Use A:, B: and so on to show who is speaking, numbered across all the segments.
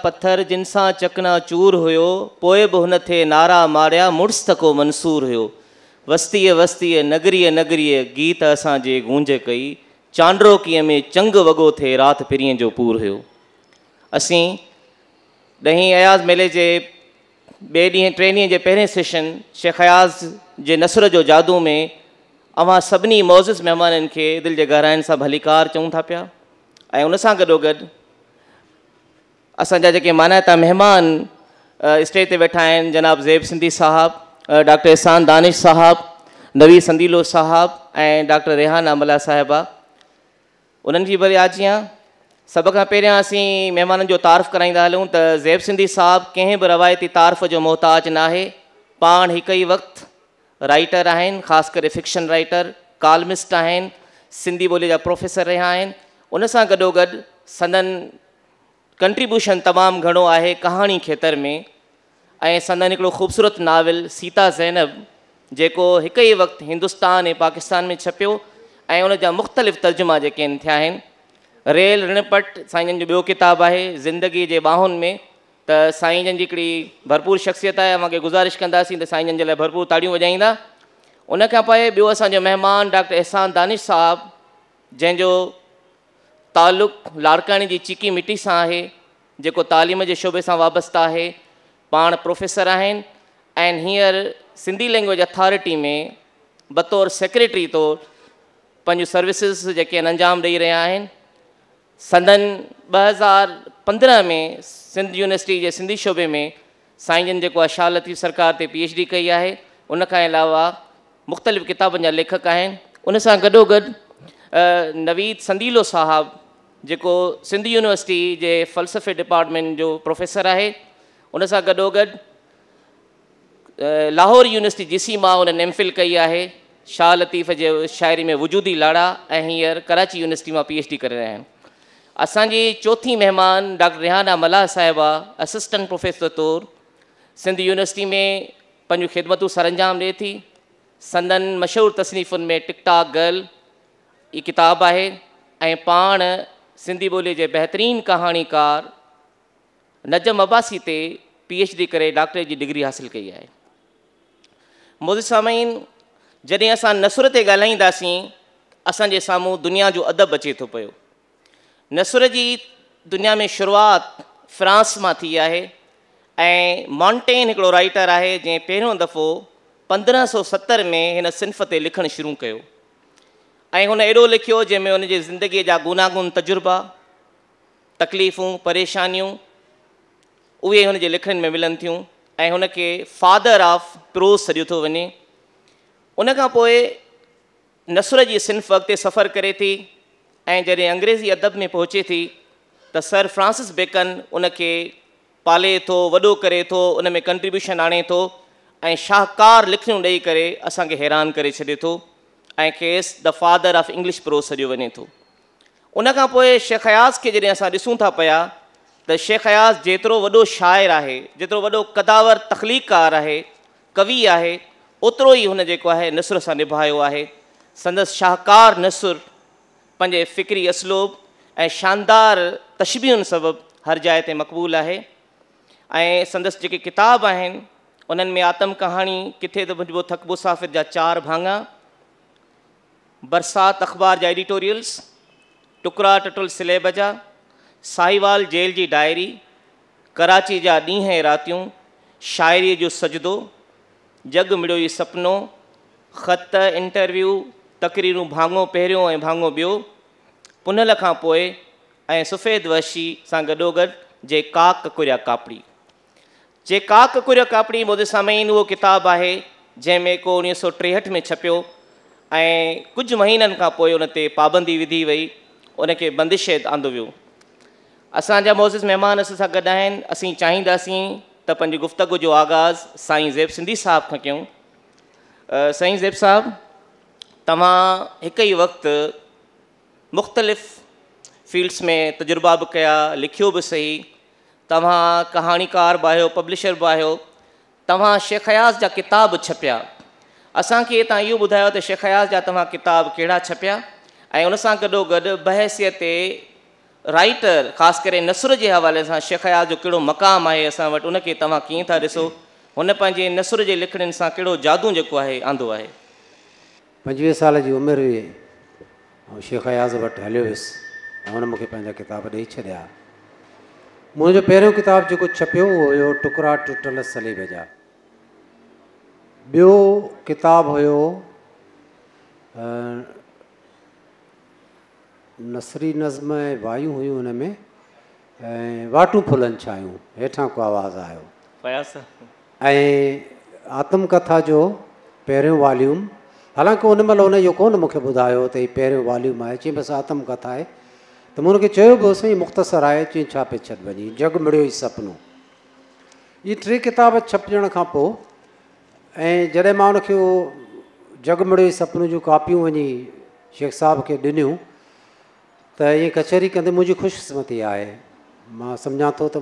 A: پٿر جن سان چڪنا چور هيو، پوءِ به هن ٿي نعرا ماريا، مڙس ته ڪو منصور هيو. وستيءَ وستيءَ نگريءَ نگريءَ گيت اسان جي گونج ڪئي، چانڊروڪيءَ ۾ چنگ وڳو ٿئي رات پرينءَ جو پور هيو. اسين ڏهين اياز ميلي جي ٻئي ڏينهن ٽئين ڏينهن جي پهرين سيشن شيخ اياز جي نثر جو جادو ۾ اوهان سڀني معزز مهمانن کي دل جي گهراين سان ڀليڪار چئون ٿا پيا ۽ ان سان گڏوگڏ اسان جا جيڪي مانائتا مهمان اسٽيج تي ويٺا آهن، جناب زيب سنڌي صاحب، ڊاڪٽر احسان دانش صاحب، نوي سنديلو صاحب ۽ ڊاڪٽر ريحانه ملاح صاحبه، انهن جي ڀلي آجيان. سڀ کان پهريان اسين مهمانن جو تعارف ڪرائيندا هلون ته زيب سنڌي صاحب ڪنهن به روايتي تعارف جو محتاج ناهي. پاڻ هڪ ئي وقت رائٽر آهن، خاص ڪري فڪشن رائٽر، ڪالمسٽ آهن، سنڌي ٻولي جا پروفيسر رهيا آهن. ان سان گڏوگڏ سندن ڪنٽريبيوشن تمام گهڻو آهي ڪهاڻي کيتر ۾ ۽ سندن هڪڙو خوبصورت ناول سيتا زينب جيڪو هڪ ئي وقت هندستان ۽ پاڪستان ۾ ڇپيو ۽ ان جا مختلف ترجما جيڪي آهن ٿيا آهن. ريل رڻپٽ سائين جن جو ٻيو ڪتاب آهي زندگيءَ جي ٻانهن ۾. ته سائين جن جي هڪڙي ڀرپور شخصيت آهي، اوهان کي گذارش ڪنداسين ته سائين جن جي لاءِ ڀرپور تاڙيون وڄائيندا. ان کان پوءِ ٻيو اسان جو مهمان ڊاڪٽر احسان دانش صاحب، جنهن جو تعلق لاڙڪاڻي جي چيڪي مٽي سان آهي، جيڪو تعليم جي شعبي سان وابسته آهي، پاڻ پروفيسر آهن ۽ هينئر سنڌي لينگويج اٿارٽي ۾ بطور سيڪريٽري طور پنهنجون سروسز جيڪي آهن انجام ڏيئي رهيا آهن. سندن 2015 ۾ سنڌ يونيورسٽي جي سنڌي شعبي ۾ سائين جن جيڪو آهي شاهه لطيف سرڪار تي پي ايڇ ڊي ڪئي آهي. ان کان علاوه مختلف ڪتابن جا ليکڪ آهن. ان سان گڏوگڏ نويد سنديلو صاحب جيڪو سنڌ يونيورسٽي جي فلسفي ڊپارٽمينٽ جو پروفيسر آهي، ان سان گڏوگڏ لاهور يونيورسٽي جي سي مان انهن ايم فل ڪئي آهي، شاهه لطيف جي شاعري ۾ وجودي لاڙا، ۽ هينئر ڪراچي يونيورسٽي مان پي ايڇ ڊي ڪري رهيا آهن. اسان جي چوٿين مهمان ڊاڪٽر ريحانه ملاح صاحبه اسسٽنٽ پروفيسر طور سنڌ يونيورسٽي ۾ پنهنجون خدمتون سرانجام ڏئي ٿي. سندن مشهور تصنيفن ۾ ٽڪ ٽاڪ گرل هي ڪتاب آهي ۽ پاڻ سنڌي ٻوليءَ جي بهترين ڪهاڻيڪار نجم عباسي تي پي ايڇ ڊي ڪري ڊاڪٽريٽ جي ڊگري حاصل ڪئي آهي. معزز سامعين، جڏهن اسان نثر تي ڳالهائينداسين اسان جي سامهون دنيا جو ادب اچي ٿو پيو. نثر جي دنيا ۾ شروعات فرانس مان ٿي آهي ۽ مانٽين هڪڙو رائٽر آهي جنهن پهريون دفعو 1570 ۾ هن صنف تي لکڻ شروع ڪيو ۽ هن اهڙو لکيو جنهن ۾ هن جي زندگيءَ جا گوناگون تجربا، تڪليفون، پريشانيون اهي هن جي لکڻين ۾ ملن ٿيون ۽ هن کي فادر آف پروز سڏيو ٿو وڃي. ان کان پوءِ نثر جي صنف اڳتي سفر ڪري ٿي ۽ جڏهن انگريزي ادب ۾ پهچي ٿي ته سر فرانسس بيڪن ان کي پالي ٿو، وڏو ڪري ٿو، ان ۾ ڪنٽريبيوشن آڻي ٿو ۽ شاهڪار لکڻيون ڏيئي ڪري اسان کي حيران ڪري ڇڏي ٿو ۽ کيس the father of English prose سڏيو وڃي ٿو. ان کان پوءِ شيخ اياز کي جڏهن اسان ڏسون ٿا پيا ته شيخ اياز جيترو وڏو شاعر آهي، جيترو وڏو قداور تخليقڪار آهي، ڪوي آهي، اوترو ئي هن جيڪو آهي نثر سان نڀايو آهي. سندس شاهڪار نثر پنهنجي فڪري اسلوب ۽ شاندار تشبيهن سبب هر جاءِ تي مقبول آهي ۽ سندس جيڪي ڪتاب آهن انهن ۾ آتم ڪهاڻي ڪٿي ته منهنجو ٿڪ مسافر جا 4 ڀاڱا، برسات اخبار جا ايڊيٽوريلس، ٽڪرا ٽٽل سليب جا، ساهيوال جيل جي ڊائري، ڪراچي جا ڏينهن ۽ راتيون، شاعريءَ جو سجدو، جڳ مڙيو ئي سپنو، خط، انٽرويو، تقريرون ڀاڱو پهريون ۽ ڀاڱو ٻيو، پنهل کان پوءِ ۽ سفيد وحشي سان گڏوگڏ جي ڪاڪ ڪريا ڪاپڙي. جي ڪاڪ ڪريا ڪاپڙي معزز سامعين اهو ڪتاب آهي جنهن ۾ ڪو 1963 ۾ ڇپيو ۽ ڪجهه مهينن کان پوءِ ان تي پابندي وڌي وئي، ان کي بندش هيٺ آندو ويو. اسان جا معزز مهمان اسان سان گڏ آهن. اسين چاهينداسين ته پنهنجي گفتگو جو آغاز سائين زيب سنڌي صاحب کان ڪيون. سائين زيب صاحب، توهان هڪ ئي وقت مختلف فيلڊس ۾ تجربا به ڪيا، لکيو به صحيح، توهان ڪهاڻيڪار به آهيو، پبلشر به آهيو، توهان شيخ اياز جا ڪتاب ڇپيا. اسان کي توهان اهو ٻڌايو ته شيخ اياز جا توهان ڪتاب ڪهڙا ڇپيا ۽ ان سان گڏوگڏ بحثيت رائيٽر خاص ڪري نثر جي حوالي سان شيخ اياز جو ڪهڙو مقام آهي اسان وٽ، ان کي توهان ڪيئن ٿا ڏسو؟ هن پنهنجي نثر جي لکڻين سان ڪهڙو جادو جيڪو آهي آندو آهي؟
B: 25 سال جي عمر هئي، آئون شيخ اياز وٽ هليو ويس ۽ هن مون کي پنهنجا ڪتاب ڏيئي ڇڏيا. منهنجو پهريون ڪتاب جيڪو ڇپيو اهو هيو ٽڪرا ٽٽل صليب جا. ٻيو ڪتاب هيو نثري نظم ۽ وايون هيون ان ۾، ۽ واٽون ڦلن ڇايون، هيٺان ڪو آواز آيو.
A: فياض صاحب.
B: ۽ آتم ڪٿا جو پهريون واليوم، حالانڪه ان مهل هن اهو ڪونه مون کي ٻڌايو ته هي پهريون واليوم آهي، چيائين بس آتم ڪٿا آهي. ته مون هن کي چيو به هو سائين مختصر آهي، چيائين ڇاپي ڇڏ وڃي، جڳ مڙيو ئي سپنو. اهي ٽي ڪتاب ڇپجڻ کان پوء ۽ جڏهن مان ان کي اهو جڳ مڙيو ئي سپنو جون ڪاپيون وڃي شيخ صاحب کي ڏنيون ته ائين ڪچهري ڪندي منهنجي خوش قسمتي آهي، مان سمجهان ٿو ته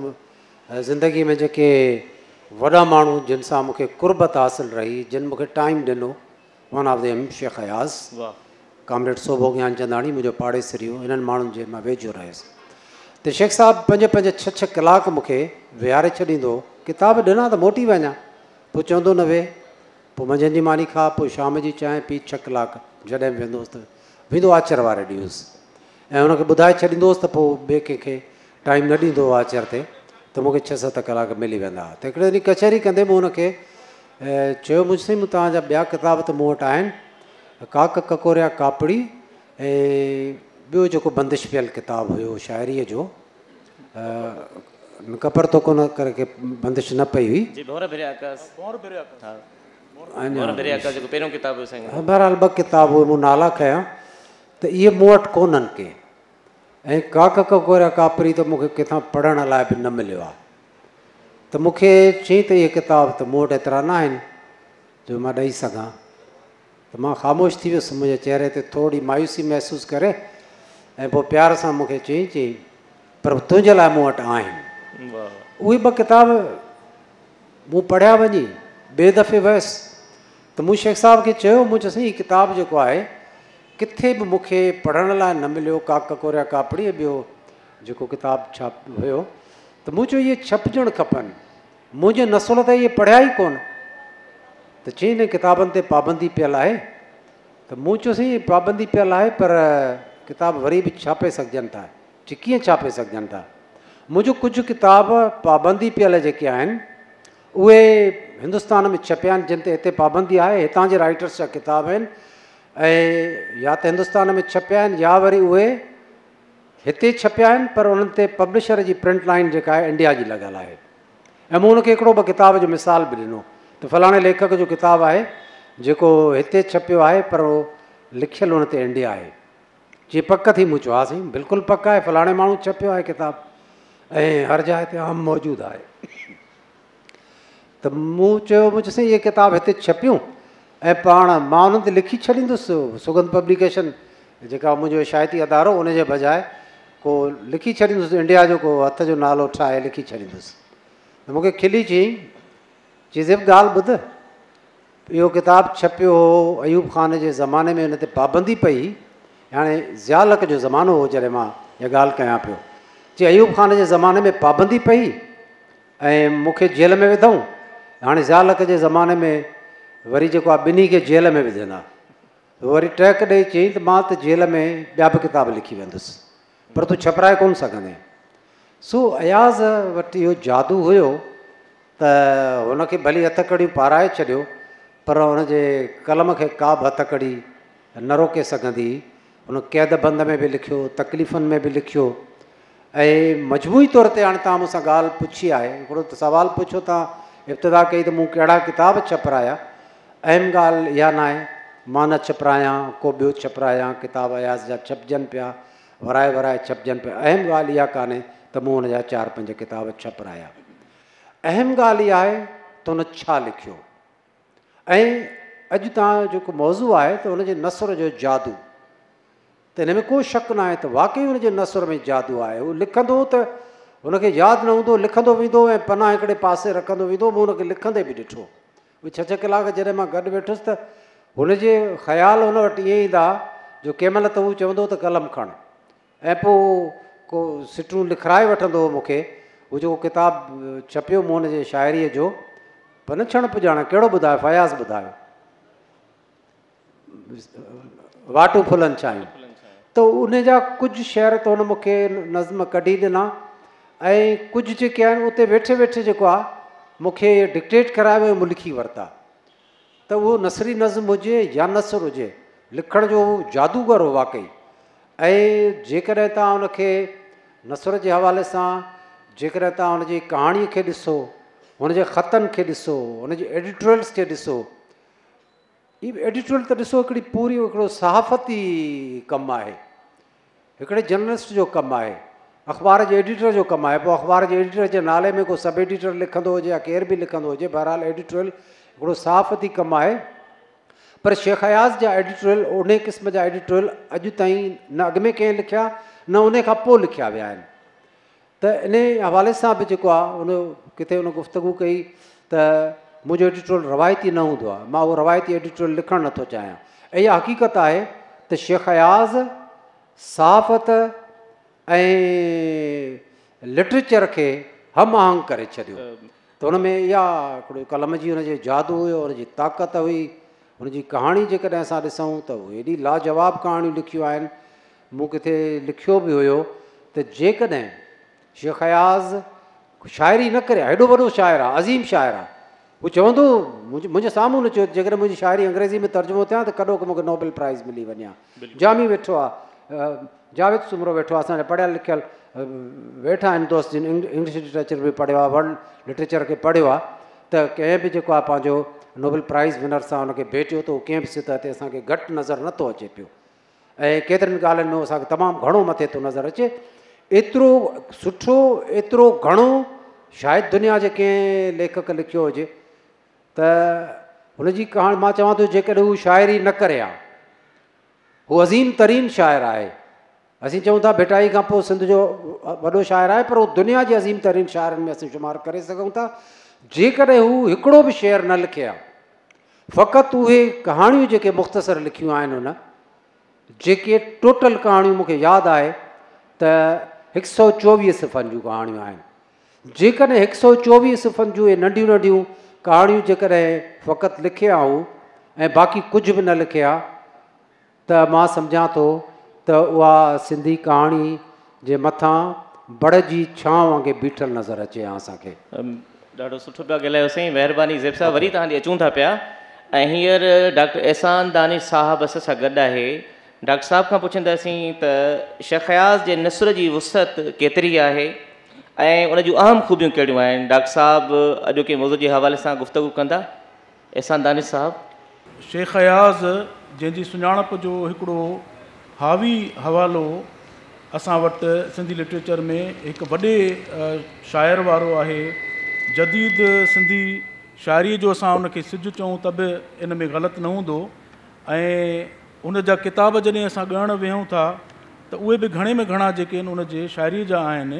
B: زندگي ۾ جيڪي وڏا ماڻهو جن سان مون کي قربت حاصل رهي، جن مون کي ٽائيم ڏنو، one of them Sheikh Ayaz, comrade Sobho Gianchandani منهنجو پاڙيسري هو، انهن ماڻهن جي مان ويجهو رهيس ته شيخ صاحب پنج پنج ڇهه ڇهه ڪلاڪ مون کي ويهاري ڇڏيندو هو، ڪتاب ڏنا ته موٽي وڃان، پوء چوندو نه ويهه، پوء منجهند جي ماني کاء، پوء شام جي چانهه پي، 6 ڪلاڪ جڏهن به ويندو هوس ته ويندو آچر واري ڏينهن هوس ۽ هن کي ٻڌائي ڇڏيندو هوس ته پوء ٻئي ڪنهن کي ٽائيم نه ڏيندو هو آچر تي ته مون کي 6 7 ڪلاڪ ملي ويندا هئا. ته هڪڙي ڏينهن ڪچهري ڪندي مون هن کي چيو، مون سائين مون توهان جا ٻيا ڪتاب ته مون وٽ آهن، ڪاڪ ڪڪوريا ڪاپڙي ۽ ٻيو جيڪو بندش پيل ڪتاب هيو شاعريء جو، ڪپر تو ڪونه ڪري ڪي بندش نه پئي هئي.
A: جي ڀونر ڀريا آڪاس. ڀونر ڀريا آڪاس. ڀونر ڀريا آڪاس جيڪو پهريون ڪتاب هيو سائين.
B: بهرحال ٻه ڪتاب اهي مون نالا کنيا ته اهي مون وٽ ڪونهن ڪي، ۽ ڪاڪ ڪڪوريا ڪاپري ته مون کي ڪٿان پڙهڻ لاء به نه مليو آهي. ته مون کي چيائين ته اهي ڪتاب ته مون وٽ ايترا نه آهن جو مان ڏئي سگهان. ته مان خاموش ٿي ويس، منهنجي چهري تي ٿوري مايوسي محسوس ڪري ۽ پوء پيار سان مون کي چيائين، چيائين پر تنهنجي لاء مون وٽ آهن. اهي ٻه ڪتاب مون پڙهيا، وڃي ٻئي دفعي ويس ته مون شيخ صاحب کي چيو، مون چيو سائين هي ڪتاب جيڪو آهي ڪٿي به مون کي پڙهڻ لاء نه مليو، ڪاڪ ڪڪوريا ڪاپڙي ۽ ٻيو جيڪو ڪتاب ڇاپ هيو، ته مون چيو اهي ڇپجڻ کپن، منهنجي نسل ته اهي پڙهيا ئي ڪونه. ته چيائين انهن ڪتابن تي پابندي پيل آهي. ته مون چيو سائين پابندي پيل آهي پر ڪتاب وري به ڇاپي سگهجن ٿا. چي ڪيئن ڇاپي سگهجن ٿا؟ مون چيو ڪجهه ڪتاب پابندي پيل جيڪي آهن اهي هندستان ۾ ڇپيا آهن جن تي هتي پابندي آهي، هتان جي رائيٽرس جا ڪتاب آهن ۽ يا ته هندستان ۾ ڇپيا آهن يا وري اهي هتي ڇپيا آهن پر انهن تي پبلشر جي پرنٽ لائين جيڪا آهي انڊيا جي لڳل آهي. ۽ مون ان کي هڪڙو ٻه ڪتاب جو مثال به ڏنو ته فلاڻي ليکڪ جو ڪتاب آهي جيڪو هتي ڇپيو آهي پر اهو لکيل ان تي انڊيا آهي. چي پڪ ٿي؟ مون چيو ها سائين بلڪل پڪ آهي، فلاڻي ماڻهو ڇپيو آهي ڪتاب ۽ هر جاء تي عام موجود آهي. ته مون چيو، مون چيو سائين اهي ڪتاب هتي ڇپيون ۽ پاڻ مان انهن تي لکي ڇڏيندس سڳنڌ پبليڪيشن جيڪا منهنجو اشاعتي ادارو ان جي بجاء ڪو لکي ڇڏيندس انڊيا جو ڪو هٿ جو نالو ٺاهي لکي ڇڏيندس. ته مون کي کلي چيائين، چي زيب ڳالهه ٻڌ، اهو ڪتاب ڇپيو هو ايوب خان جي زماني ۾ ان تي پابندي پئي هئي، هاڻي ضياء الحق جو زمانو هو جڏهن مان اها ڳالهه ڪيان پيو، چي ايوب خان جي زماني ۾ پابندي پئي ۽ مون کي جيل ۾ وڌائون، هاڻي ضياء الحق جي زماني ۾ وري جيڪو آهي ٻنهي کي جيل ۾ وجهندا. وري ٽهڪ ڏئي چيائين ته مان ته جيل ۾ ٻيا به ڪتاب لکي ويندس پر تون ڇپرائي ڪونه سگهندين. سو اياز وٽ اهو جادو هيو ته هن کي ڀلي هٿ ڪڙيون پارائي ڇڏيو پر هن جي قلم کي ڪا به هٿ ڪڙي نه روڪي سگهندي. هن قيد بند ۾ به لکيو، تڪليفن ۾ به لکيو ۽ مجموعي طور تي هاڻي توهان مون سان ڳالهه پڇي آهي، هڪڙو ته سوال پڇيو توهان ابتدا ڪئي ته مون ڪهڙا ڪتاب ڇپرايا. اهم ڳالهه اها ناهي مان نه ڇپرايان ڪو ٻيو ڇپرايان، ڪتاب اياز جا ڇپجن پيا، ورائي ورائي ڇپجن پيا. اهم ڳالهه اها ڪانهي ته مون هن جا 4 5 ڪتاب ڇپرايا. اهم ڳالهه اها آهي ته هن ڇا لکيو. ۽ اڄ توهان جو جيڪو موضوع آهي ته هن جي نثر جو جادو، ته هن ۾ ڪو شڪ نه آهي ته واقعي هن جي نثر ۾ جادو آهي. هو لکندو ته هن کي ياد نه هوندو، لکندو ويندو ۽ پنا هڪڙي پاسي رکندو ويندو. مون هن کي لکندي به ڏٺو. اهي 6 6 ڪلاڪ جڏهن مان گڏ ويٺس ته هن جي خيال هن وٽ ائين ايندا جو ڪنهن مهل ته هو چوندو ته قلم کڻ ۽ پوء ڪو سٽون لکرائي وٺندو هو مون کي. اهو جيڪو ڪتاب ڇپيو مون هن جي شاعريء جو پن ڇڻ پڄاڻا ڪهڙو ٻڌايو، فياض ٻڌايو، واٽون ڦلن ڇايون، ته ان جا ڪجهه شعر ته هن مون کي نظم ڪڍي ڏنا ۽ ڪجهه جيڪي آهن اتي ويٺي ويٺي جيڪو آهي مون کي ڊڪٽيٽ ڪرايو ۽ مون لکي ورتا. ته اهو نثري نظم هجي يا نثر هجي، لکڻ جو هو جادوگر هو واقعي. ۽ جيڪڏهن توهان ان کي نثر جي حوالي سان جيڪڏهن توهان ان جي ڪهاڻيء کي ڏسو، هن جي خطن کي ڏسو، هن جي ايڊيٽوريلس کي ڏسو، هي ايڊيٽوريل ته ڏسو هڪڙي پوري هڪڙو صحافتي ڪم آهي، هڪڙي جرنلسٽ جو ڪم آهي، اخبار جي ايڊيٽر جو ڪم آهي. پوء اخبار جي ايڊيٽر جي نالي ۾ ڪو سب ايڊيٽر لکندو هجي يا ڪير به لکندو هجي، بهرحال ايڊيٽوريل هڪڙو صحافتي ڪم آهي. پر شيخ اياز جا ايڊيٽوريل، انهي قسم جا ايڊيٽوريل اڄ تائين نه اڳ ۾ ڪنهن لکيا نه انهي کان پوء لکيا ويا آهن. ته انهي حوالي سان به جيڪو آهي ان ڪٿي ان گفتگو ڪئي ته منهنجو ايڊيٽوريل روايتي نه هوندو آهي، مان اهو روايتي ايڊيٽوريل لکڻ نٿو چاهيان. ۽ اها حقيقت آهي ته شيخ اياز صحافت ۽ لٽريچر کي هم آهنگ ڪري ڇڏيو. ته ان ۾ اها هڪڙو قلم جي ان جي جادو هيو، ان جي طاقت هئي. هن جي ڪهاڻي جيڪڏهن اسان ڏسون ته ايڏي لاجواب ڪهاڻيون لکيون آهن. مون ڪٿي لکيو به هيو ته جيڪڏهن شيخ اياز شاعري نه ڪري ها، هيڏو وڏو شاعر آهي، عظيم شاعر آهي، هو چوندو منهنجي سامهون نه چيو ته جيڪڏهن منهنجي شاعري انگريزي ۾ ترجمو ٿئي ها ته ڪڏهوڪو مون کي نوبل پرائز ملي وڃي ها. جامي ويٺو آهي، جاويد سومرو ويٺو آهي، اسان جا پڙهيل لکيل ويٺا آهن دوست جن انگلش لٽريچر به پڙهيو آهي، ورلڊ لٽريچر کي پڙهيو آهي، ته ڪنهن به جيڪو آهي پنهنجو نوبل پرائز ونر سان ان کي ڀيٽيو ته هو ڪنهن به سطح تي اسان کي گهٽ نظر نٿو اچي پيو ۽ ڪيترين ڳالهين ۾ اسان کي تمام گهڻو مٿي ٿو نظر اچي. ايترو سٺو، ايترو گهڻو شايد دنيا جي ڪنهن ليکڪ لکيو هجي. ته هن جي ڪهاڻي مان چوان ٿو جيڪڏهن هو شاعري نه ڪري ها، هو عظيم ترين شاعر آهي. اسين چئون ٿا ڀٽائي کان پوء سنڌ جو وڏو شاعر آهي، پر هو دنيا جي عظيم ترين شاعرن ۾ اسين شمار ڪري سگهون ٿا. جيڪڏهن هو هڪڙو به شعر نه لکي ها، فقط اهي ڪهاڻيون جيڪي مختصر لکيون آهن هن، جيڪي ٽوٽل ڪهاڻيون مون کي ياد آهي ته 124 صفحن جون ڪهاڻيون آهن. جيڪڏهن 124 صفحن جون اهي ننڍيون ننڍيون ڪهاڻيون جيڪڏهن فقط لکي ها هو ۽ باقي ڪجهه به نه لکي ها ته مان سمجهان ٿو ته اها سنڌي ڪهاڻي جي مٿان بڙ جي ڇانو وانگي بيٺل نظر اچي ها اسان کي.
A: ڏاڍو سٺو پيا ڳالهايو سائين، مهرباني زيب صاحب. وري توهان ڏي اچون ٿا پيا ۽ هينئر ڊاڪٽر احسان دانش صاحب اسان سان گڏ آهي. ڊاڪٽر صاحب کان پڇنداسين ته شيخ اياز جي نثر جي وسعت ڪيتري آهي ۽ ان جون اهم خوبيون ڪهڙيون آهن. ڊاڪٽر صاحب اڄوڪي موضوع جي حوالي سان گفتگو ڪندا. احسان دانش صاحب.
C: شيخ اياز جنهن جي سڃاڻپ جو هڪڙو حاوي حوالو اسان وٽ سنڌي لٽريچر ۾ هڪ وڏي شاعر وارو آهي. جديد سنڌي شاعريء جو اسان ان کي سج چئون ته به ان ۾ غلط نه هوندو ۽ ان جا ڪتاب جڏهن اسان ڳڻڻ ويهون ٿا ته اهي به گهڻي ۾ گهڻا جيڪي آهن ان جي شاعريء جا آهن،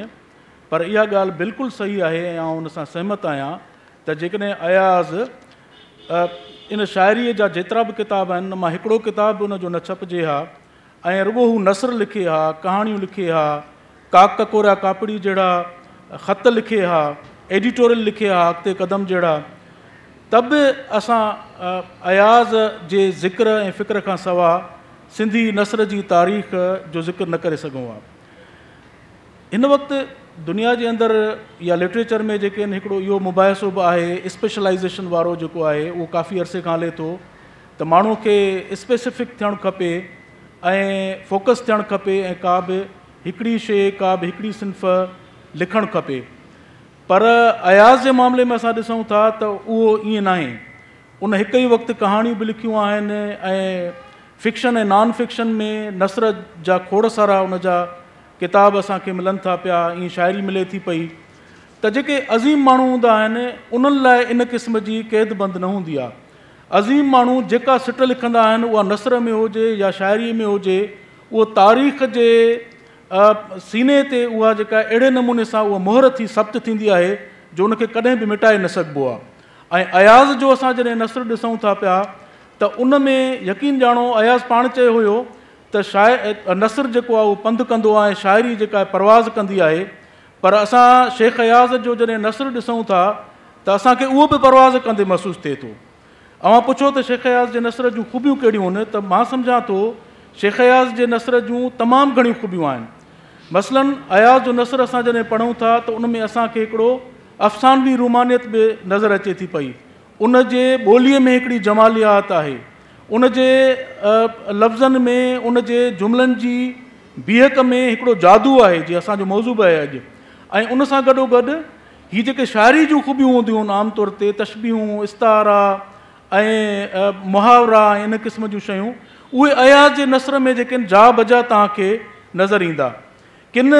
C: پر اها ڳالهه بلڪل صحيح آهي ۽ آئون ان سان سهمت آهيان ته جيڪڏهن اياز ان شاعريء جا جيترا به ڪتاب آهن ان مان هڪڙو ڪتاب به ان جو نه ڇپجي ها ۽ رڳو هو نثر لکي ها، ڪهاڻيون لکي ها، ڪاڪ ڪڪوريا ڪاپڙي جهڙا خط لکي ها، ايڊيٽوريل لکي ها اڳتي قدم جهڙا ته به اسان اياز جي ذڪر ۽ فڪر کان سوا سنڌي نثر جي تاريخ جو ذڪر نه ڪري سگهون ها. هن وقت دنيا جي اندر يا لٽريچر ۾ جيڪي آهن هڪڙو اهو مباحثو به آهي اسپيشلائيزيشن وارو جيڪو آهي اهو ڪافي عرصي کان هلي ٿو ته ماڻهو کي اسپيسفڪ ٿيڻ کپي ۽ فوڪس ٿيڻ کپي ۽ ڪا به هڪڙي شيء ڪا به هڪڙي صنف لکڻ کپي پر اياز جي معاملي ۾ اسان ڏسون ٿا ته اهو ائين ناهي. ان هڪ ئي وقت ڪهاڻيون به لکيون آهن ۽ فڪشن ۽ نان فڪشن ۾ نثر جا کوڙ سارا ان جا ڪتاب اسان کي ملن ٿا پيا، ائين شاعري ملي ٿي پئي ته جيڪي عظيم ماڻهو هوندا آهن انهن لاء ان قسم جي قيد بند نه هوندي آهي. عظيم ماڻهو جيڪا سٽ لکندا آهن اها نثر ۾ هجي يا شاعري ۾ هجي اهو تاريخ جي سيني تي اها جيڪا اهڙي نموني سان اها مهر ٿي ثبت ٿيندي آهي جو ان کي ڪڏهن به مٽائي نه سگهبو آهي ۽ اياز جو اسان جڏهن نثر ڏسون ٿا پيا ته ان ۾ يقين ڄاڻو اياز پاڻ چيو هيو ته शाइ नसर जेको आहे उहो पंधु कंदो आहे ऐं शाइरी जेका आहे परवाज़ कंदी आहे। पर असां शेख अयाज़ जो जॾहिं नसर ॾिसूं था त असांखे उहो बि परवाज़ कंदे महसूसु थिए थो। अव्हां पुछो त शेख अयाज़ जे नसर जूं ख़ूबियूं कहिड़ियूं आहिनि, त मां सम्झां थो शेख अयाज़ जे नसर जूं तमामु घणियूं ख़ूबियूं आहिनि। मसलन अयाज़ जो नसर असां जॾहिं पढ़ूं था त उन में असांखे हिकिड़ो अफ़सानवी रुमानियत बि नज़र अचे थी पई, उन जे ॿोलीअ में हिकिड़ी जमालियात आहे, उन जे लफ़्ज़नि में, उन जे जुमिलनि जी बीहक में हिकिड़ो जादू आहे, जीअं असांजो मौज़ू बि आहे अॼु। ऐं उन सां गॾोगॾु हीअ जेके शाइरी जूं ख़ूबियूं हूंदियूं आहिनि आम तौर ते तशबीहूं, इस्तारा ऐं मुहावरा ऐं इन क़िस्म जूं शयूं, उहे अयाज़ जे नसर में जेके आहिनि जा बजा तव्हांखे नज़र ईंदा। किन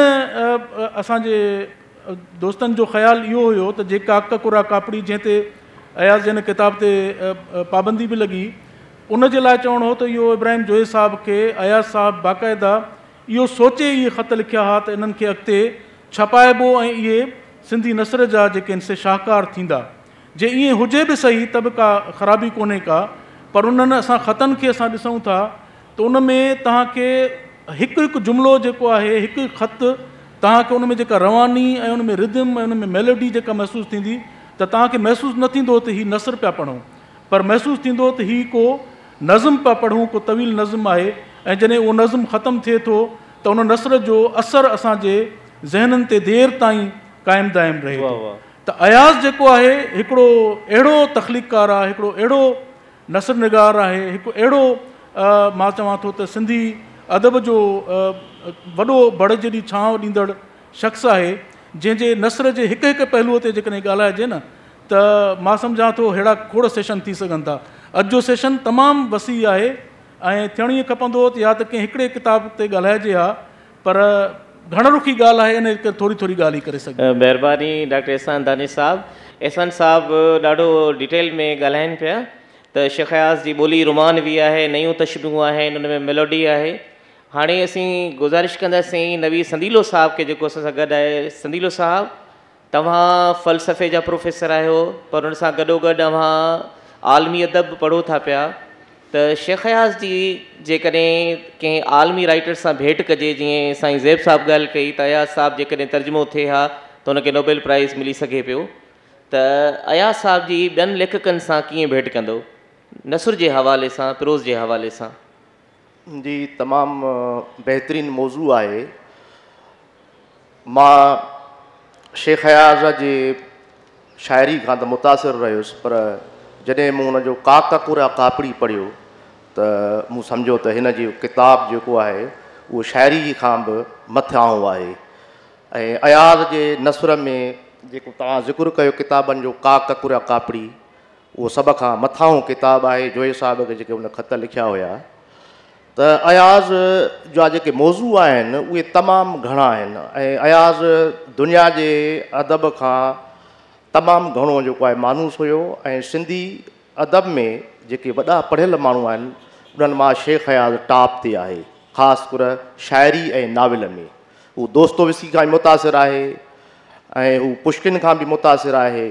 C: असांजे दोस्तनि जो ख़्यालु इहो हुयो त जेका ककुरा कापड़ी जंहिं ते अयाज़ जे हिन किताब ते पाबंदी बि लॻी, उन जे लाइ चवणो हो त इहो इब्राहिम जोए साहिब खे अयाज़ साहिबु बाक़ाइदा इहो सोचे इहे ख़त लिखिया हुआ त इन्हनि खे अॻिते छपाइबो ऐं इहे सिंधी नसर जा जेके आहिनि से शाहकार थींदा। जे ईअं हुजे बि सही त बि का ख़राबी कोन्हे का, पर उन्हनि असां ख़तनि खे असां ॾिसूं था त उन में तव्हांखे हिकु हिकु जुमिलो जेको आहे, हिकु ख़त तव्हांखे उन में जेका रवानी ऐं उन में रिदम ऐं उन में मेलोडी जेका महसूसु थींदी त तव्हांखे महसूसु न थींदो त हीउ नसर पिया पढ़ूं, पर महसूसु थींदो त हीउ को नज़म पिया पढ़ूं, को तवील नज़म आहे। ऐं जॾहिं उहो नज़म ख़तमु थिए थो त उन नसर जो असरु असांजे ज़हननि ते देरि ताईं क़ाइमु दाइम रहे थो। त अयाज़ जेको आहे हिकिड़ो अहिड़ो तख़लीक़कार आहे, हिकिड़ो अहिड़ो नसर निगार आहे, हिकु अहिड़ो मां चवां थो त सिंधी अदब जो वॾो बड़ जेॾी छांव ॾींदड़ शख़्स आहे, जंहिंजे नसर जे हिकु हिकु पहलूअ ते जेकॾहिं ॻाल्हाइजे न त मां सम्झां थो अहिड़ा खोड़ सेशन थी सघनि था। अॼु जो सेशन तमामु वसी आहे ऐं थियणु ईअं खपंदो त या त कंहिं हिकिड़े किताब ते ॻाल्हाइजे हा, पर घणरुखी ॻाल्हि आहे, इन करे थोरी थोरी ॻाल्हि ई करे सघे।
A: महिरबानी डॉक्टर एहसान दानिश साहिबु। एहसान साहिबु ॾाढो डिटेल में ॻाल्हाइनि पिया त शेख अयाज़ जी ॿोली रुमानवी आहे, नयूं तशबीहूं आहिनि, उन में मेलोडी आहे। हाणे असीं गुज़ारिश कंदासीं नबी संदीलो साहिब खे जेको असां सां गॾु आहे। संदीलो साहिबु, तव्हां फ़लसफ़े जा प्रोफेसर आहियो, पर उन सां गॾोगॾु तव्हां आलमी अदब पढ़ो था पिया, त शेख अयाज़ जी जेकॾहिं कंहिं आलमी राइटर सां भेंट कजे, जीअं साईं ज़ैब साहिबु ॻाल्हि कई त अयाज़ साहिबु जेकॾहिं तर्जुमो थिए हा त हुनखे नोबेल प्राइज़ मिली सघे पियो, त अयाज़ साहिबु जी ॿियनि लेखकनि सां कीअं भेंट कंदो नसर जे हवाले सां, प्रोज़ जे हवाले सां?
D: जी, तमामु बहितरीनु मौज़ू आहे। मां शेख अयाज़ जे शाइरी खां त मुतासिर रहियुसि, पर जॾहिं मूं हुनजो काक ककुरा कापड़ी पढ़ियो त मूं सम्झो त हिन जो किताबु जेको आहे उहो शाइरी खां बि मथियाऊं आहे। ऐं अयाज़ जे नसर में जेको तव्हां ज़िक्र कयो किताबनि जो काक ककुरा कापड़ी, उहो सभ खां मथाऊं किताबु आहे। जोए साहिब खे जेके हुन ख़त लिखिया हुया, त अयाज़ जा जेके मौज़ू आहिनि उहे तमामु घणा आहिनि ऐं अयाज़ दुनिया जे अदब खां तमामु घणो जेको आहे मानूस हुयो ऐं सिंधी अदब में जेके वॾा पढ़ियल माण्हू आहिनि उन्हनि मां शेख अयाज़ टॉप ते आहे, ख़ासि कर शाइरी ऐं नावल में। हू दोस्तोवस्की खां बि मुतासिर आहे ऐं हू पुश्किन खां बि मुतासिर आहे,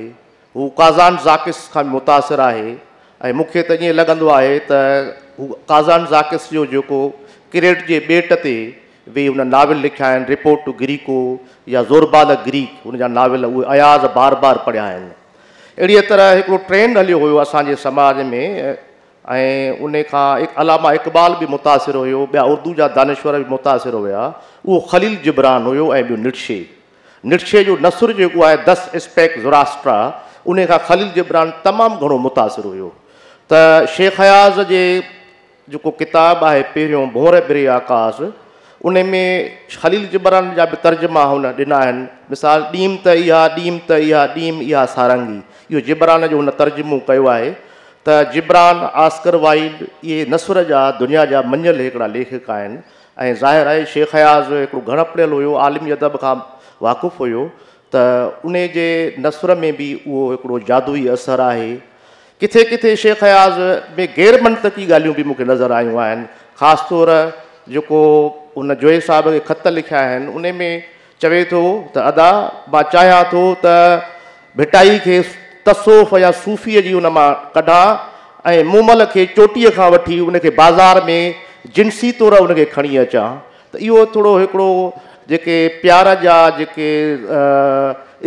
D: हू काज़ान ज़ाकिस खां बि मुतासिर आहे। ऐं मूंखे त ईअं लॻंदो आहे त हू काज़ान ज़ाकिस जो जेको क्रेट जे ॿेट ते वेही हुन नावल लिखिया आहिनि, रिपोर्ट टू ग्रीको या ज़ोरबा the Greek, हुनजा नावल उहे अयाज़ बार बार पढ़िया आहिनि। अहिड़ीअ तरह हिकिड़ो ट्रेंड हलियो हुयो असांजे समाज में ऐं उन खां अलामा इक़बाल बि मुतासिर हुयो, ॿिया उर्दू जा दानिश्वर बि मुतासिर हुया। उहो ख़लील जिब्रान हुयो ऐं ॿियो निट्शे। निट्शे जो नसर जेको आहे दस स्पेक ज़ोरास्ट्रा, उन खां ख़लील जिब्रान तमामु घणो मुतासिर हुयो। त शेख अयाज़ जे जेको किताबु आहे पहिरियों भोंर बिरे आकाश, उन में ख़लील जिब्रान जा बि तर्जुमा हुन ॾिना आहिनि। मिसाल ॾीम त इहा, ॾीम त इहा, ॾीम इहा सारंगी, इहो जिब्रान जो हुन तर्जुमो कयो आहे। त जिब्रान, आस्कर वाइल्ड, इहे नसर जा दुनिया जा मञियल हिकिड़ा लेखक आहिनि। ऐं ज़ाहिर आहे शेख अयाज़ हिकिड़ो घणु पढ़ियल हुयो, आलमी अदब खां वाक़िफ़ हुयो, त उन जे नसर में बि उहो हिकिड़ो जादुई असरु आहे। किथे किथे शेख अयाज़ में गैर मंतिकी ॻाल्हियूं बि मूंखे नज़र आयूं आहिनि। ख़ासि तौर जेको हुन जोए साहिब खे ख़त लिखिया आहिनि उन में चवे थो त अदा मां चाहियां थो त भिटाई खे तसोफ़ या सूफ़ीअ जी उन मां कढां ऐं मूमल खे चोटीअ खां वठी उनखे बाज़ार में جنسي طور ان کي کڻي اچان ته اهو ٿورو هڪڙو جيڪي پيار جا جيڪي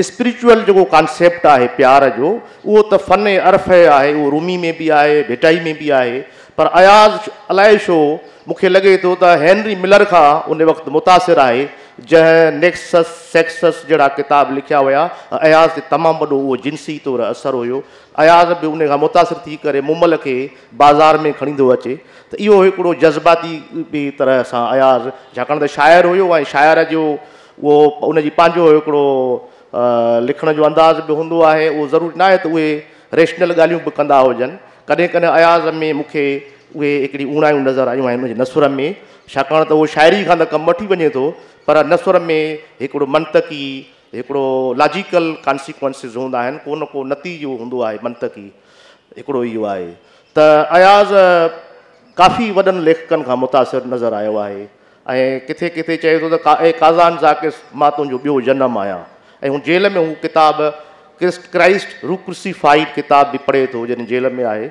D: اسپرچوئل جيڪو ڪانسيپٽ آهي پيار جو، اهو ته فن عرف آهي، اهو رومي ۾ به آهي، ڀٽائي ۾ به آهي، پر اياز الائي ڇو مون کي لڳي ٿو ته هينري ملر کان ان وقت متاثر آهي، جنهن نيڪسس سيڪسس جهڙا ڪتاب لکيا هيا. اياز تي تمام وڏو اهو جنسي طور اثر هيو. اياز به ان کان متاثر ٿي ڪري مومل کي بازار ۾ کڻي ٿو اچي، ته اهو هڪڙو جذباتي به طرح سان اياز ڇاڪاڻ ته شاعر هيو ۽ شاعر جو اهو ان جي پنهنجو هڪڙو لکڻ جو انداز به هوندو آهي. اهو ضروري نه آهي ته اهي ريشنل ڳالهيون به ڪندا هجن. ڪڏهن ڪڏهن اياز ۾ مون کي اهي هڪڙي اوڻايون نظر آيون آهن ان جي نثر ۾، ڇاڪاڻ ته اهو شاعري کان ته ڪم وٺي وڃي ٿو، پر نثر ۾ هڪڙو منطقي هڪڙو لاجيڪل ڪانسيڪوئنسز هوندا آهن، ڪو نه ڪو نتيجو هوندو آهي منطقي هڪڙو. اهو آهي ته اياز ڪافي وڏن ليکڪن کان متاثر نظر آيو آهي ۽ ڪٿي ڪٿي چئي ٿو ته اي ڪازان زاڪس، مان تنهنجو ٻيو جنم آهيان. ۽ هو جيل ۾ هو ڪتاب ڪرائسٽ روڪروسيفائيڊ ڪتاب به پڙهي ٿو جڏهن جيل ۾ آهي.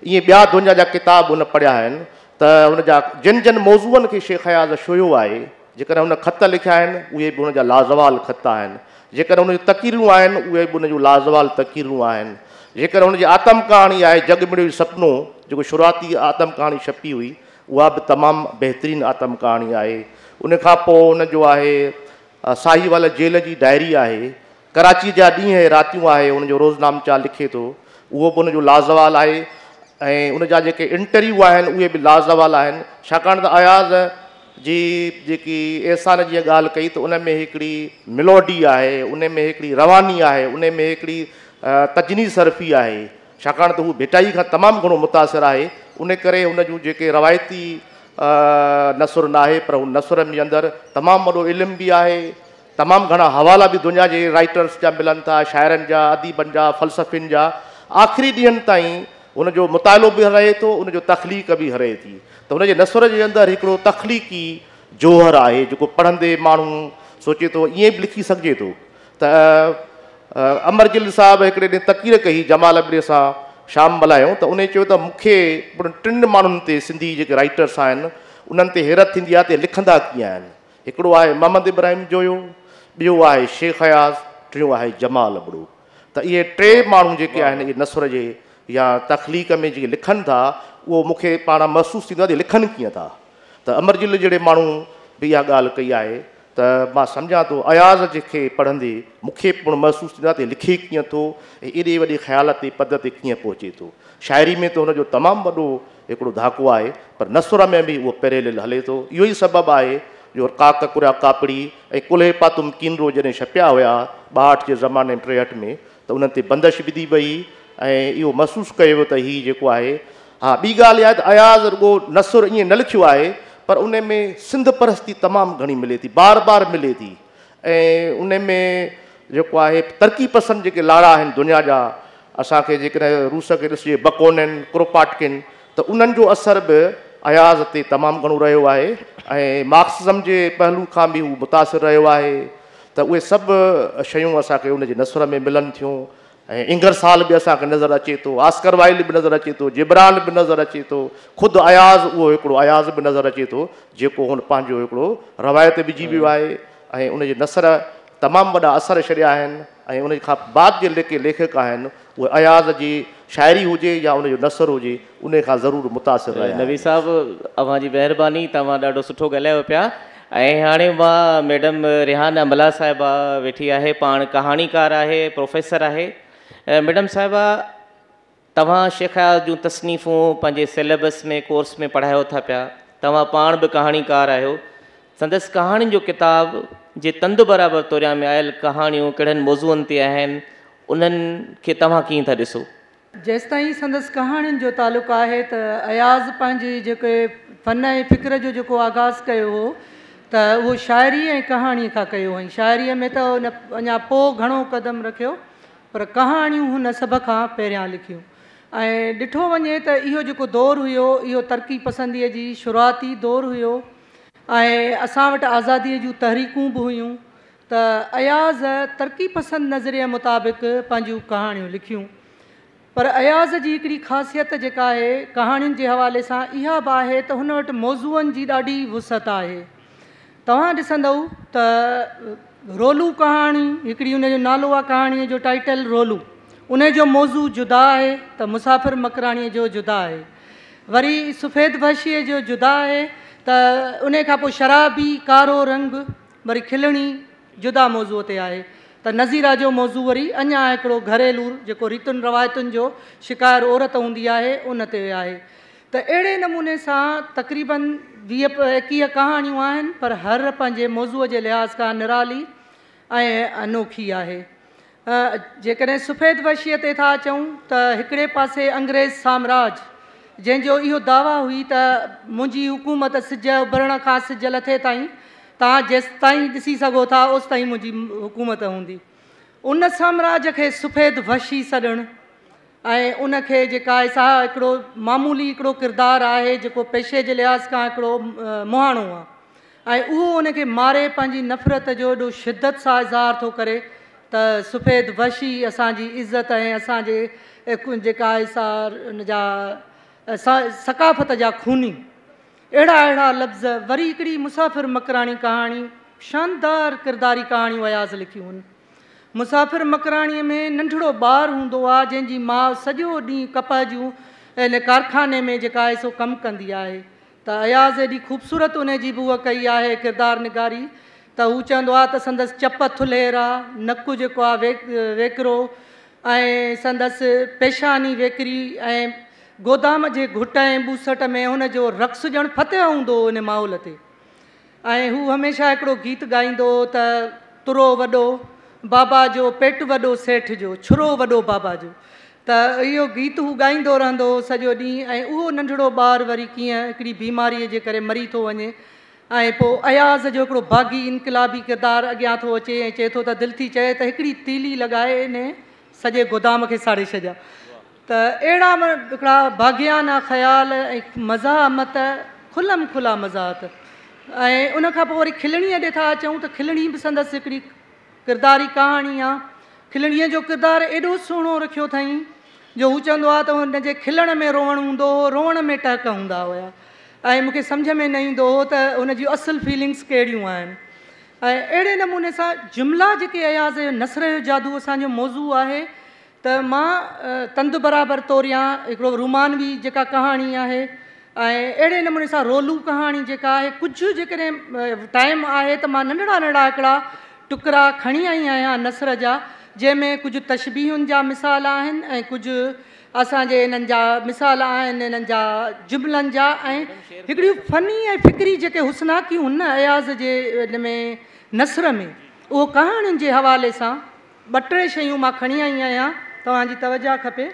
D: ائين ٻيا دنيا جا ڪتاب هن پڙهيا آهن. ته هن جا جن جن موضوعن کي شيخ اياز ڇهيو آهي، جيڪڏهن هن خط لکيا آهن، اهي به هن جا لازوال خط آهن. جيڪڏهن هن جون تقريرون آهن، اهي به هن جون لازوال تقريرون آهن. جيڪڏهن هن جي آتم ڪهاڻي آهي جڳ مڙيو سپنو، جيڪو شروعاتي آتم ڪهاڻي ڇپي هئي، اها به تمام بهترين آتم ڪهاڻي آهي. ان کان پوءِ هن جو آهي ساهيوال جيل جي ڊائري آهي، ڪراچيءَ جا ڏينهن ۽ راتيون آهي، هن جو روزنامچا لکي ٿو، اهو به هن جو لازوال آهي. ۽ ان جا جيڪي انٽرويو آهن، اهي به لازوال آهن. ڇاڪاڻ ته اياز جي جيڪي احسان جيئن ڳالهه ڪئي ته ان ۾ هڪڙي ميلوڊي آهي، ان ۾ هڪڙي رواني آهي، ان ۾ هڪڙي تجنيس حرفي آهي. ڇاڪاڻ ته هو ڀٽائي کان تمام گهڻو متاثر آهي، ان ڪري هن جون جيڪي روايتي نثر نه آهي، پر هو نثر ۾ اندر تمام وڏو علم به آهي. تمام گهڻا حوالا به دنيا جي رائٽرس جا ملن ٿا، شاعرن جا، اديبن جا، فلسفين جا. آخري ڏينهن تائين هن جو مطالعو به رهي ٿو، ان جو تخليق به رهي ٿي. ته هن جي نثر جي اندر هڪڙو تخليقي جوهر آهي، جيڪو پڙهندي ماڻهو سوچي ٿو ائين به لکي سگهجي ٿو. ته امر جليل صاحب هڪڙي ڏينهن تقرير ڪئي، جمال ابڙي سان شام ملهايو، ته ان چيو ته مون کي ٽن ماڻهن تي، سنڌي جيڪي رائٽرس آهن انهن تي حيرت ٿيندي آهي ته لکندا ڪيئن آهن. هڪڙو آهي محمد ابراهيم جويو، ٻيو آهي شيخ اياز، ٽيون آهي جمال ابڙو. ته اهي ٽي ماڻهو جيڪي آهن، اهي نثر جي يا تخليق ۾ جيڪي لکن ٿا، اهو مون کي پاڻ محسوس ٿيندو آهي ته لکن ڪيئن ٿا. ته امر جليل جهڙي ماڻهو به اها ڳالهه ڪئي آهي. ته مان سمجهان ٿو اياز کي پڙهندي مون کي پڻ محسوس ٿيندو آهي ته لکي ڪيئن ٿو ۽ ايڏي وڏي خيال تي پد تي ڪيئن پهچي ٿو. شاعري ۾ ته هن جو تمام وڏو هڪڙو ڌاڪو آهي، پر نثر ۾ به اهو پيريلل هلي ٿو. اهو ئي سبب آهي جو ڪاڪ ڪريا ڪاپڙي ۽ ڪلهي پاتم ڪينرو جڏهن ڇپيا هئا 62 جي زماني ۾، 63 ۾، ته انهن تي بندش وڌي وئي ۽ اهو محسوس ڪيو ويو ته هي جيڪو آهي. ها، ٻي ڳالهه اها آهي ته اياز رڳو نثر ائين نه لکيو آهي، پر ان ۾ سنڌ پرستي تمام گهڻي ملي ٿي، بار بار ملي ٿي. ۽ ان ۾ جيڪو آهي ترقي پسند جيڪي لاڙا آهن دنيا جا، اسان کي جيڪڏهن روس کي ڏسجي، بڪونن، ڪروپاٽڪن، ته انهن جو اثر به اياز تي تمام گهڻو رهيو آهي ۽ مارڪسزم جي پهلو کان به هو متاثر رهيو آهي. ته اهي سڀ شيون اسان کي ان جي نثر ۾ ملن ٿيون. ۽ انگر سال به اسان کي نظر اچي ٿو، آسڪر وائل به نظر اچي ٿو، جبران به نظر اچي ٿو، خود اياز اهو هڪڙو اياز به نظر اچي ٿو، جيڪو هن پنهنجو هڪڙو روايت وجهي ويو آهي. ۽ ان جي نثر تمام وڏا اثر ڇڏيا آهن ۽ ان کان بعد جي جيڪي ليکڪ آهن، اهي اياز جي شاعري هجي يا ان جو نثر هجي، ان کان ضرور متاثر رهيا.
A: نبي صاحب، اوهان جي مهرباني، توهان ڏاڍو سٺو ڳالهايو پيا. ۽ هاڻي مان ميڊم ريحانه ملاح صاحبه ويٺي آهي، پاڻ ڪهاڻيڪار آهي، پروفيسر آهي. ميڊم صاحبه، توهان شيخ اياز جون تصنيفون پنهنجي سليبس ۾، ڪورس ۾ پڙهايو ٿا پيا. توهان پاڻ به ڪهاڻيڪار آهيو. سندس ڪهاڻين جو ڪتاب جي تند برابر توريان ۾ آيل ڪهاڻيون ڪهڙن موضوعن تي آهن؟ انهن کي توهان ڪيئن ٿا ڏسو؟
E: جيستائين سندس ڪهاڻين جو تعلق آهي ته اياز پنهنجي جيڪي فن ۽ فڪر جو جيڪو آغاز ڪيو هو، ته اهو شاعري ۽ ڪهاڻيءَ کان ڪيو هئائين. شاعريءَ ۾ ته هن اڃا پوءِ گهڻو قدم رکيو، پر ڪهاڻيون هن سڀ کان پهريان لکيون. ۽ ڏٺو وڃي ته اهو جيڪو دور هيو، اهو ترقي پسنديءَ جي شروعاتي دور هيو ۽ اسان وٽ آزاديءَ جون تحريڪون به هيون، ته اياز ترقي پسند نظريي مطابق پنهنجون ڪهاڻيون لکيون. پر پر اياز جي هڪڙي خاصيت جيڪا آهي ڪهاڻين جي حوالي سان اها به آهي ته هن وٽ موضوعن جي ڏاڍي وسعت آهي. توهان ڏسندؤ ته رولو ڪهاڻي هڪڙي ان جو نالو آهي، ڪهاڻيء جو ٽائيٽل رولو، ان جو موضوع جدا آهي ته مسافر مڪرانيء جو جدا آهي، وري سفيد وحشيء جو جدا آهي ته ان کان پوءِ شرابي ڪارو رنگ، وري کلڻي جدا موضوع تي آهي ته نظيره جو موضوع وري اڃا هڪڙو گهريلو جيڪو ريتن روايتن جو شڪار عورت هوندي آهي ان تي آهي. ته اهڙي نموني سان تقريبن 20-21 ڪهاڻيون آهن، پر هر پنهنجي موضوع جي لحاظ کان نرالي ۽ انوکي آهي. جيڪڏهن سفيد وحشيءَ تي ٿا اچون ته هڪڙي پاسي انگريز سامراج جنهن جو اهو دعويٰ هئي ته منهنجي حڪومت سج اڀرڻ کان سج لٿي تائين توهان جيستائين ڏسي سگهو ٿا اوستائين منهنجي حڪومت هوندي، ان سامراج کي سفيد وحشي سڏڻ ۽ ان کي جيڪا آهي سا هڪڙو معمولي هڪڙو ڪردار آهي جيڪو پيشي جي لحاظ کان هڪڙو مهاڻو آهي ۽ اهو ان کي ماري پنهنجي نفرت جو ايڏو شدت سان اظهار ٿو ڪري ته سفيد وحشي اسان جي عزت ۽ اسان جي جيڪا آهي سا ان جا ثقافت جا خوني، اهڙا اهڙا لفظ. وري هڪڙي مسافر مڪراني ڪهاڻي، شاندار ڪرداري ڪهاڻيون اياز لکيون آهن. مسافر مڪرانيءَ ۾ ننڍڙو ٻار هوندو آهي جنهن جي ماءُ سڄو ڏينهن ڪپهه جون ان ڪارخاني ۾ جيڪا آهي سو ڪم ڪندي آهي. ته اياز ايڏي خوبصورت ان جي به اها ڪئي آهي ڪردار نگاري ته هو چوندو آهي ته سندس چپ ٿلهيرا، نڪ جيڪو آهي ويڪرو ۽ سندس پيشاني ويڪري ۽ گودام جي گهٽ ۽ ٻوسٽ ۾ هن جو رقص ڄڻ فتح هوندو هو ان ماحول تي. ۽ هو هميشه هڪڙو گيت ڳائيندو هو ته ترو وڏو بابا جو، پيٽ وڏو سيٺ جو، ڇرو وڏو بابا جو. ته اهو گيت هو ڳائيندو رهندو هو سڄو ڏينهن. ۽ اهو ننڍڙو ٻار وري ڪيئن هڪڙي بيماريءَ جي ڪري مري ٿو وڃي ۽ پوءِ اياز جو هڪڙو باغي انقلابي ڪردار اڳيان ٿو اچي ۽ چئي ٿو ته دل ٿي چئي ته هڪڙي تيلي لڳائي ان سڄي گودام کي ساڙي ڇڏيان. ته اهڙا هڪڙا باغيانا خيال ۽ مزاحمت، کلم کلا مزاحت. ۽ ان کان پوءِ وري کلڻيءَ ڏي ٿا اچون ته کلڻي به سندس هڪڙي ڪرداري ڪهاڻي آهي. کلڻيءَ جو ڪردار ايڏو سهڻو رکيو اٿئين جو هو چوندو آهي ته هن جي کلڻ ۾ روئڻ هوندو هو، روئڻ ۾ ٽهڪ هوندا هئا ۽ مون کي سمجهه ۾ نه ايندو هو ته هن جون اصل فيلنگس ڪهڙيون آهن. ۽ اهڙي نموني سان جملا جيڪي اياز جو نثر جو جادو اسان جو موضوع آهي ته مان تند برابر توريان هڪڙو رومانوي جيڪا ڪهاڻي آهي ۽ اهڙي نموني سان رولو ڪهاڻي جيڪا آهي، ڪجهه جيڪڏهن ٽائيم آهي ته مان ننڍڙا ننڍڙا هڪڙا ٽڪرا کڻي آئي آهيان نثر جا، جنهن ۾ ڪجهه تشبيهن جا مثال آهن ۽ ڪجهه اسان جي انهن جا مثال آهن انهن جا جملن جا ۽ هڪڙيون فني ۽ فڪري جيڪي حسناڪيون آهن نه اياز جي ان ۾ نثر ۾ اهو ڪهاڻين جي حوالي سان ٻه ٽي شيون مان کڻي آئي آهيان، توهان جي توجهه کپي.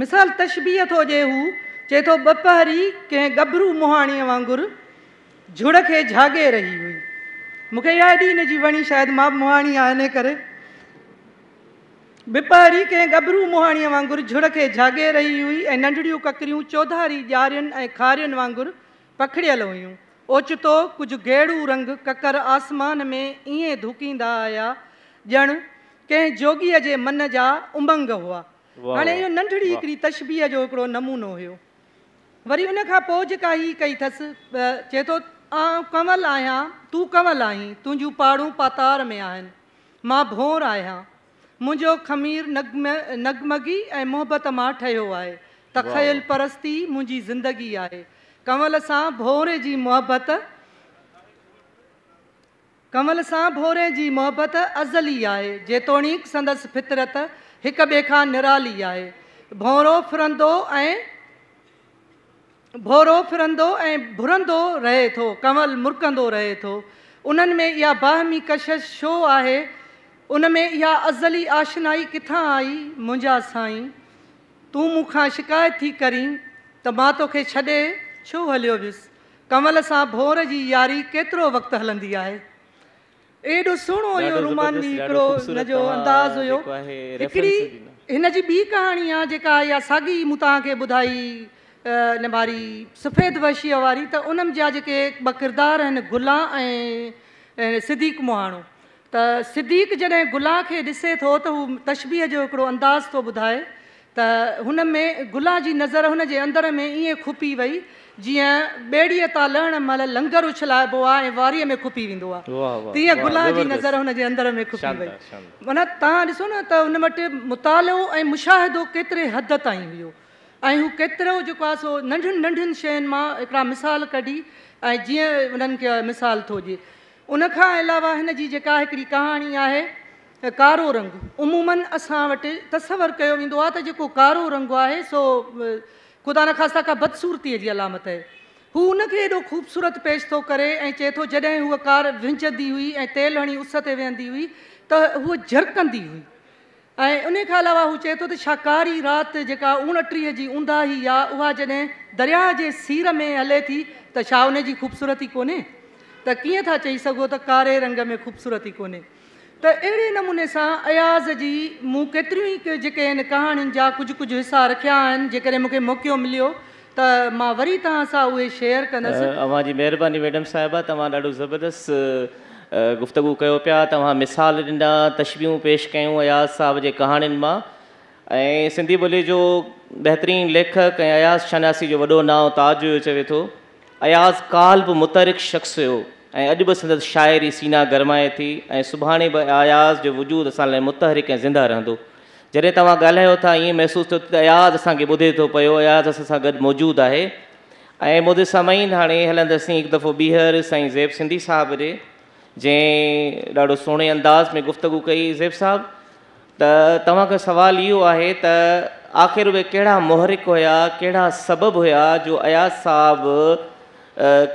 E: مثال تشبيهه ٿو ڏئي، هو چئي ٿو ٻپهري ڪنهن ڳڀرو مهاڻيءَ وانگر جهڙ کي جهاڳي رهي هئي. مون کي اها ايڏي هن جي وڻي، شايد مان به مهاڻي آهيان ان ڪري. ٻپهري ڪنهن ڳڀرو مهاڻيءَ وانگر جهڙ کي جهاڳي رهي هئي ۽ ننڍڙيون ڪڪريون چوڌاري ڄارين ۽ کارين وانگر پکڙيل هيون. اوچتو ڪجهه گيڙو رنگ ڪڪر آسمان ۾ ائين ڌڪيندا آيا ڄڻ ڪنهن جوڳيءَ جي من جا امنگ هئا. هاڻي اهو ننڍڙي هڪڙي تشبيهه جو هڪڙو نمونو هيو. وري ان کان پوءِ جيڪا هي ڪئي اٿس، چئي ٿو آئون ڪنول آهيان، تون ڪنول آهين، تنهنجون پاڙون پاتار ۾ آهن، مان ڀونر آهيان، منهنجو خمير نغمگي ۽ محبت مان ٺهيو آهي، تخيل پرستي منهنجي زندگي آهي، ڪنول سان ڀونر جي محبت، ڪنول سان ڀونري جي محبت ازلي آهي، جيتوڻيڪ سندس فطرت هڪ ٻئي کان نرالي آهي. ڀونرو ڦرندو ۽ ڀرندو رهي ٿو، ڪنول مرڪندو رهي ٿو. انهن ۾ اها باهمي ڪشش ڇو آهي؟ ان ۾ اها ازلي آشنائي ڪٿان آئي؟ منهنجا سائين، تون مون کان شڪايت ٿي ڪرين ته مان توکي ڇڏي ڇو هليو ويس؟ ڪنول سان ڀونر جي ياري ڪيترو وقت هلندي آهي؟ ايڏو سهڻو اهو رومانوي هڪڙو هن جو انداز هيو. هڪڙي هن جي ٻي ڪهاڻي آهي جيڪا اها ساڳي مون توهان کي ٻڌائي ان واري سفيد وحشيءَ واري، ته انهن جا جيڪي ٻه ڪردار آهن گلا ۽ صديق مهاڻو. ته صديق جڏهن گلا کي ڏسي ٿو ته هو تشبيهه جو هڪڙو انداز ٿو ٻڌائي ته هن ۾ گلان جي نظر هن جي اندر ۾ ائين کپي وئي جيئن ٻيڙيءَ تان لهڻ مهل لنگر اڇلائبو آهي ۽ واريءَ ۾ کپي ويندو آهي، تيئن گلان جي نظر هن جي اندر ۾ کپي وئي. معنيٰ توهان ڏسو نه ته هن وٽ مطالعو ۽ مشاهدو ڪيتري حد تائين هيو ۽ هو ڪيترو جيڪو آهي سو ننڍين ننڍين شين مان هڪڙا مثال ڪڍي ۽ جيئن انهن کي مثال ٿو ڏئي. ان کان علاوه هن جي جيڪا هڪڙي ڪهاڻي آهي ڪارو رنگ، عمومن اسان وٽ تصور ڪيو ويندو آهي ته جيڪو ڪارو رنگ آهي سو خدا نخواسته ڪا بدصورتيءَ جي علامت آهي. هو ان کي ايڏو خوبصورت پيش ٿو ڪري ۽ چئي ٿو جڏهن هوءَ ڪار وهنجندي هئي ۽ تيل هڻي اس تي ويهندي هئي ته هوءَ جهرڪندي هئي. ۽ ان کان علاوه هو چئي ٿو ته ڇا ڪاري رات جيڪا 29 جي اونداهي آهي اها جڏهن درياهه جي سير ۾ هلي ٿي ته ڇا ان جي خوبصورتي ڪونهي؟ ته ڪيئن ٿا چئي سگهو ته ڪاري رنگ ۾ خوبصورتي ڪونهي؟ ته اهڙي نموني سان اياز جي مون ڪيتريون ئي جيڪي آهن ڪهاڻين جا ڪجهه ڪجهه حصا رکيا آهن. جيڪڏهن مون کي موقعو مليو ته مان وري توهان سان اهي شيئر ڪندس.
A: اوهان جي مهرباني ميڊم صاحبه، توهان ڏاڍو زبردست گفتگو ڪيو پيا، توهان مثال ڏنا، تشبيهون پيش ڪيون اياز صاحب جي ڪهاڻين مان. ۽ سنڌي ٻوليءَ جو بهترين ليکڪ ۽ اياز شناسي جو وڏو نانءُ تاج جو چوي ٿو. اياز ڪال به متحرڪ شخص هيو ۽ اڄ به سندس شاعري سينا گرمائي ٿي ۽ سڀاڻي به اياز جو وجود اسان لاءِ متحرڪ ۽ زنده رهندو. جڏهن توهان ڳالهايو ٿا ائين محسوس ٿيو ته اياز اسان کي ٻڌي ٿو پيو، اياز اسان سان گڏ موجود آهي. ۽ مودي سامعين هاڻي هلنداسين هڪ دفعو ٻيهر سائين زيب سنڌي صاحب ڏي، جنهن ڏاڍو سهڻي انداز ۾ گفتگو ڪئي. زيب صاحب، ته توهان کان سوال اهو آهي ته آخر اهي ڪهڙا محرڪ هئا، ڪهڙا سبب هئا جو اياز صاحب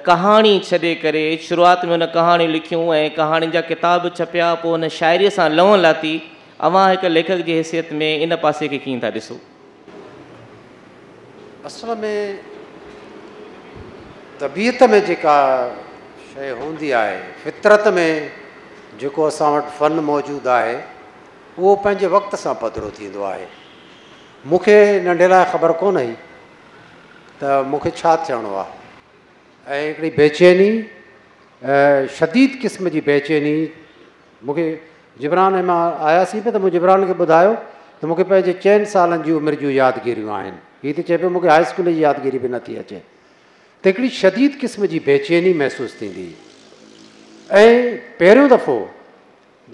A: ڪهاڻي ڇڏي ڪري شروعات ۾ هن ڪهاڻيون لکيون ۽ ڪهاڻين جا ڪتاب ڇپيا، پوءِ هن شاعريءَ سان لئون لاٿي؟ اوهان هڪ ليکڪ جي حيثيت ۾ ان پاسي کي ڪيئن ٿا ڏسو؟
B: اصل ۾ طبيعت ۾ جيڪا شيءِ هوندي آهي، فطرت ۾ جيڪو اسان وٽ فن موجود آهي اهو پنهنجي وقت سان پڌرو ٿيندو آهي. مون کي ننڍي لاءِ خبر ڪونه هئي ته مون کي ڇا ٿيڻو آهي ۽ هڪڙي بيچيني، شديد قسم جي بيچيني مون کي جبران ۽ مان آياسين پئي ته مون جبران کي ٻڌايو ته مون کي پنهنجي 4 سالن جي عمر جون يادگيريون آهن. هيءَ ته چئي پيو مون کي هاءِ اسڪول جي يادگيري به نٿي اچي. ته هڪڙي شديد قسم جي بيچيني محسوس ٿيندي. ۽ پهريون دفعو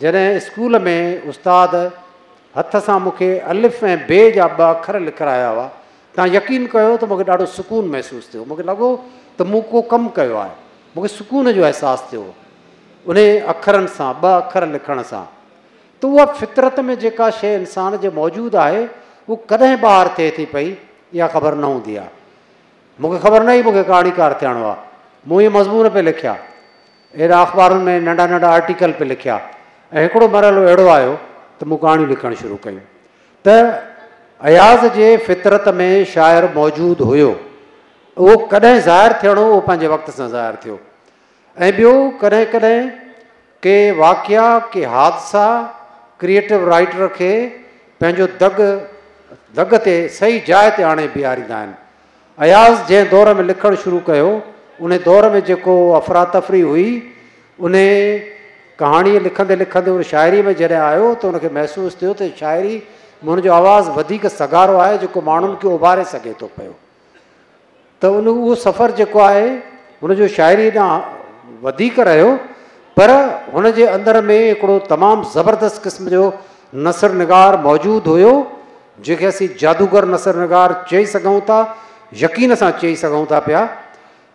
B: جڏهن اسڪول ۾ استاد هٿ سان مون کي الف ۽ بي جا 2 اکر لکرايا هئا، توهان يقين ڪيو ته مون کي ڏاڍو سڪون محسوس ٿيو. مون کي لڳو ته مون ڪو ڪم ڪيو آهي، مون کي سڪون جو احساس ٿيو ان اکرن سان، 2 اکر لکڻ سان. ته اها فطرت ۾ جيڪا شيءِ انسان جي موجود آهي اهو ڪڏهن ٻاهر ٿئي ٿي پئي اها خبر نه هوندي آهي. مون کي خبر نه هئي مون کي ڪهاڻيڪار ٿيڻو آهي. مون اهي مضمون پئي لکيا، اهڙا اخبارن ۾ ننڍا ننڍا آرٽيڪل پئي لکيا ۽ هڪڙو مرحلو اهڙو آيو ته مون ڪهاڻيون لکڻ شروع ڪيون. ته اياز جي فطرت ۾ شاعر موجود هيو، اهو ڪڏهن ظاهر ٿيڻو اهو پنهنجي وقت سان ظاهر ٿيو. ۽ ٻيو ڪڏهن ڪڏهن ڪي واقعا، ڪي حادثا ڪريئيٽو رائيٽر کي پنهنجو دڳ تي صحيح جاءِ تي آڻي بيهاريندا آهن. اياز جنهن دور ۾ لکڻ شروع ڪيو ان دور ۾ جيڪو افراتفري هئي، ان ڪهاڻي لکندي لکندي ان شاعريءَ ۾ جڏهن آيو ته هن کي محسوس ٿيو ته شاعري ۾ هن جو آواز وڌيڪ سگهارو آهي جيڪو ماڻهن کي اڀاري سگهي ٿو پيو. ته ان اهو سفر جيڪو آهي هن جو شاعريءَ ڏانهن وڌيڪ رهيو، پر هن جي اندر ۾ هڪڙو تمام زبردست قسم جو نثر نگار موجود هيو، جنهن کي اسين جادوگر نثر نگار چئي سگهون ٿا، يقين سان چئي سگهون ٿا پيا.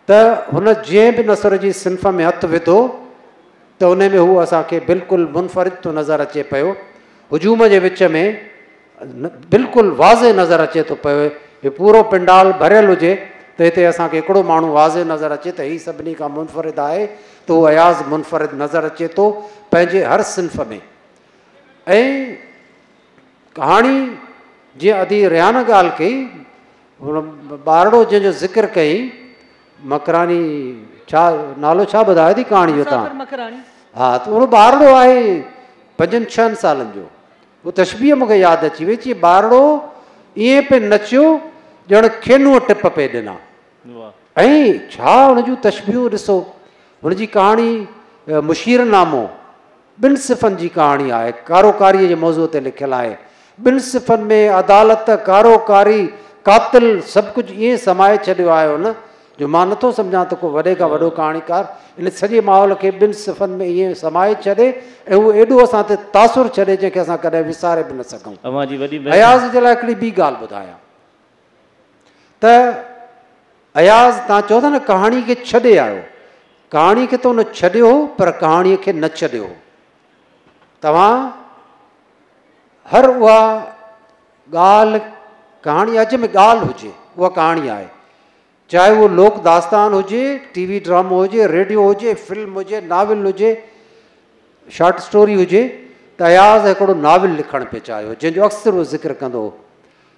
B: ته هن جنهن به نثر جي صنف ۾ هٿ وڌو ته ان ۾ هو اسان کي بلڪل منفرد ٿو نظر اچي پيو. هجوم جي وچ ۾ بلڪل واضح نظر اچي ٿو پيو. هي پورو پنڊال ڀريل هجي ته هتي اسان کي هڪڙو ماڻهو واضح نظر اچي ته هيءُ سڀني کان منفرد آهي، ته اهو اياز منفرد نظر اچي ٿو پنهنجي هر صنف ۾. ۽ ڪهاڻي جيئن ادي ريحانه ڳالهه ڪئي، هن ٻارڙو جنهن جو ذڪر ڪئي، مڪراني، ڇا نالو ڇا ٻڌايو ٿي ڪهاڻي جو توهان؟ ها، ته اهو ٻارڙو آهي 5-6 سالن جو. اهو تشبيهه مون کي ياد اچي وئي، چئي ٻارڙو ائين پئي نچيو ڄڻ کينوءَ ٽپ پئي ڏنا. ۽ ڇا هن جون تشبيهون ڏسو. هن جي ڪهاڻي مشير نامو 2 صفن جي ڪهاڻي آهي، ڪاروڪاريءَ جي موضوع تي لکيل آهي. ٻن صفحن ۾ عدالت، ڪارو ڪاري، قاتل سڀ ڪجهه ائين سمائي ڇڏيو آهي هن جو مان نٿو سمجهان ته ڪو وڏي کان وڏو ڪهاڻيڪار ان سڄي ماحول کي ٻن صفحن ۾ ائين سمائي ڇڏي ۽ اهو ايڏو اسان تي تاثر ڇڏي جنهن کي اسان ڪڏهن وساري به نه سگهون.
A: اوهان جي وڏي
B: اياز جي لاء هڪڙي ٻي ڳالهه ٻڌايان ته اياز توهان چئو ٿا نه ڪهاڻي کي ڇڏي آيو، ڪهاڻي کي ته هن ڇڏيو هو پر ڪهاڻيء کي نه ڇڏيو هو. توهان هر اها ڳالهه ڪهاڻي آهي جنهن ۾ ڳالهه هجي اها ڪهاڻي آهي، چاهي اهو لوڪ داستان هجي، ٽي وي ڊرامو هجي، ريڊيو هجي، فلم هجي، ناول هجي، شارٽ اسٽوري هجي ته اياز هڪڙو ناول لکڻ پئي چاهيو جنهن جو اڪثر اهو ذڪر ڪندو هو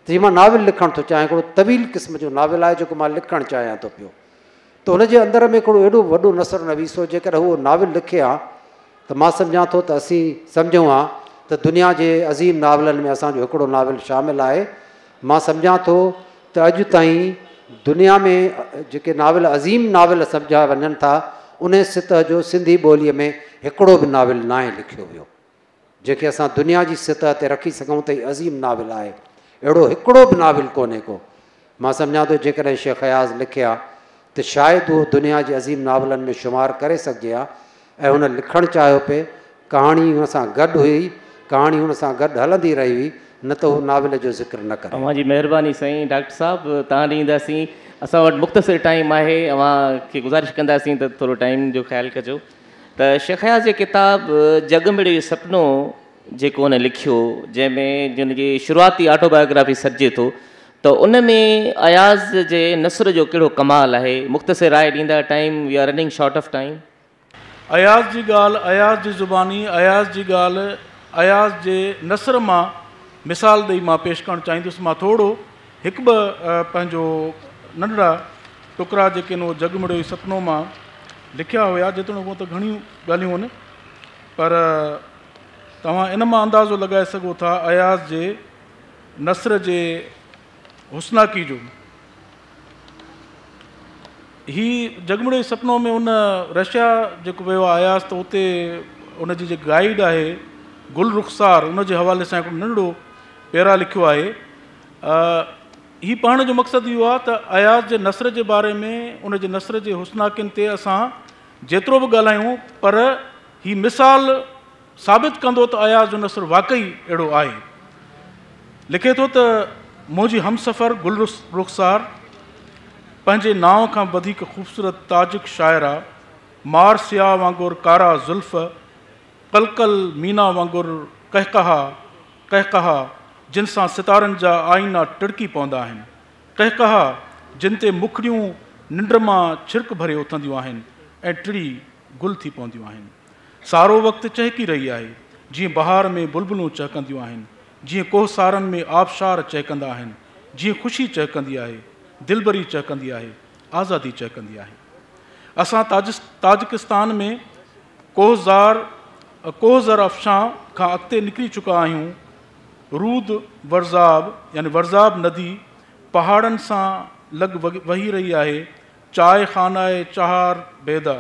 B: ته جي مان ناول لکڻ ٿو چاهيان، هڪڙو طويل قسم جو ناول آهي جيڪو مان لکڻ چاهيان ٿو پيو ته هن جي اندر ۾ هڪڙو ايڏو وڏو نثر نويس هو جيڪڏهن هو ناول لکي ها ته مان سمجهان ٿو ته اسين سمجهون ها ته دنيا جي عظيم ناولن ۾ اسان جو هڪڙو ناول شامل آهي. مان سمجهان ٿو ته اڄ تائين دنيا ۾ جيڪي ناول عظيم ناول سمجهيا وڃن ٿا انهي سطح جو سنڌي ٻوليء ۾ هڪڙو به ناول ناهي لکيو ويو جنهن کي اسان دنيا جي سطح تي رکي سگهون ته هي عظيم ناول آهي. اهڙو هڪڙو به ناول ڪونهي ڪو. مان سمجهان ٿو جيڪڏهن شيخ اياز لکي ها ته شايد اهو دنيا جي عظيم ناولن ۾ شمار ڪري سگهجي ها ۽ هن لکڻ چاهيو پئي، ڪهاڻي هن سان گڏ هئي، ڪهاڻي هن سان گڏ هلندي رهي هئي، نه ته هو ناول جو ذڪر نه ڪري ها.
A: اوهان جي مهرباني سائين. ڊاڪٽر صاحب توهان ڏي اينداسين، اسان وٽ مختصر ٽائيم آهي، اوهان کي گذارش ڪنداسين ته ٿورو ٽائيم جو خيال ڪجو. ته شيخ اياز جي ڪتاب جڳ مڙيو سپنو جيڪو هن لکيو جنهن ۾ جن جي شروعاتي آٽوبايوگرافي سڏجي ٿو ته ان ۾ اياز جي نثر جو ڪهڙو ڪمال آهي؟ مختصر راء ڏيندا، time we are running short of time.
C: Ayaz جي ڳالهه اياز جي زباني، اياز جي ڳالهه اياز جي نثر مان مثال ڏئي مان پيش ڪرڻ چاهيندس. مان ٿورو هڪ ٻه پنهنجو ننڍڙا ٽڪرا جيڪي آهن اهو جڳ مڙيو سپنو مان لکيا هيا، جيتوڻيڪ هونء ته گهڻيون ڳالهيون آهن پر توهان ان مان اندازو لڳائي سگهو ٿا اياز جي نثر جي حسناڪي جو. هي جڳ مڙيو سپنو ۾ ان رشيا جيڪو ويو آهي اياز ته اتي ان جي جيڪي گائيڊ آهي گل رخسار ان جي حوالي سان هڪڙو ننڍڙو پيرا لکيو آهي. هي پڙهڻ جو مقصد اهو آهي ته اياز جي نثر جي باري ۾ ان جي نثر جي حسناڪين تي اسان جيترو به ڳالهايون پر هي مثال ثابت ڪندو ته اياز جو نثر واقعي اهڙو آهي. لکي ٿو ته منهنجي همسفر گل رخسار پنهنجي نانء کان وڌيڪ خوبصورت تاجڪ شاعره، مار سياهه وانگر ڪارا زلف، قلقل مينا وانگر قهقها، قهقها، جن سان ستارن جا آئينا ٽڙڪي پوندا آهن. قهقها، جن تي مکڙيون ننڊ مان ڇرڪ ڀري اٿنديون آهن ۽ ٽڙي گل ٿي پونديون آهن. سارو وقت چهڪي رهي آهي، جيئن بهار ۾ بلبلون چهڪنديون آهن، جيئن ڪوهسارن ۾ آبشار چهڪندا آهن، جيئن خوشي چهڪندي آهي، دلبري چهڪندي آهي، آزادي چهڪندي آهي. اسان تاجڪستان ۾ ڪوهزار ڪوهه زر افشان کان اڳتي نڪري چڪا آهيون. رود ورزاب يعني ورزاب ندي پهاڙن سان لڳ وهي رهي آهي. چاء خانه چهار بيدا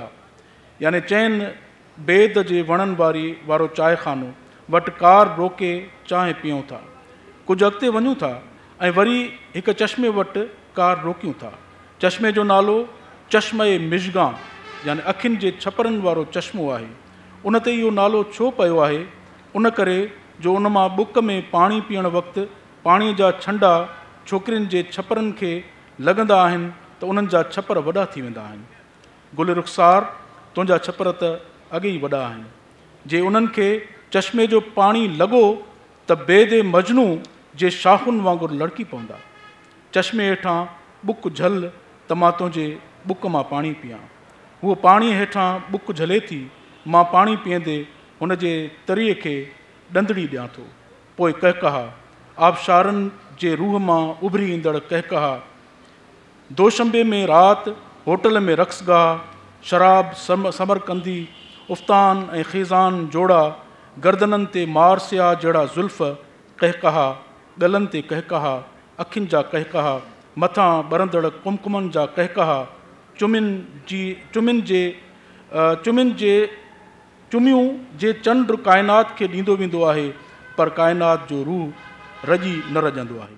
C: يعني چئن بيد جي وڻن واري وارو چاء خانو وٽ ڪار روڪي چانهه پيئون ٿا. ڪجهه اڳتي وڃون ٿا ۽ وري هڪ چشمي وٽ ڪار روڪيون ٿا. چشمي جو نالو چشمه مژگان يعني اکين جي ڇپرن وارو چشمو آهي. ان تي اهو نالو ڇو پيو آهي؟ ان ڪري جو ان مان ٻڪ ۾ پاڻي پيئڻ وقت پاڻي جا ڇنڊا ڇوڪرين جي ڇپرن کي لڳندا آهن ته انهن جا ڇپر وڏا ٿي ويندا آهن. گل رخسار تنهنجا ڇپر ته اڳي ئي وڏا آهن. جي انهن کي چشمي جو پاڻي لڳو ته بيد مجنون جي شاخن وانگر لڙڪي پوندا. چشمي هيٺان ٻڪ جهل ته مان تنهنجي ٻڪ مان پاڻي پيان. هوء پاڻيء هيٺان ٻڪ جهلي ٿي، مان پاڻي پيئندي هن جي تريء کي ڏندڙي ڏيان ٿو. پوء قهقها، آبشارن جي روح مان اڀري ايندڙ قهقها. دوشنبي ۾ رات، هوٽل ۾ رقصگاهه، شراب، سمرقندي، افتان ۽ خيزان جوڙا، گردنن تي مار سياهه جهڙا زلف، قهقها، ڳلن تي قهقها، اکين جا قهقها، مٿان ٻرندڙ ڪمڪمن جا قهقها، چمين جي چمين جي چمين جي چميون جي چنڊ ڪائنات کي ڏيندو ويندو آهي، پر ڪائنات جو روح رڄي نه رڄندو آهي.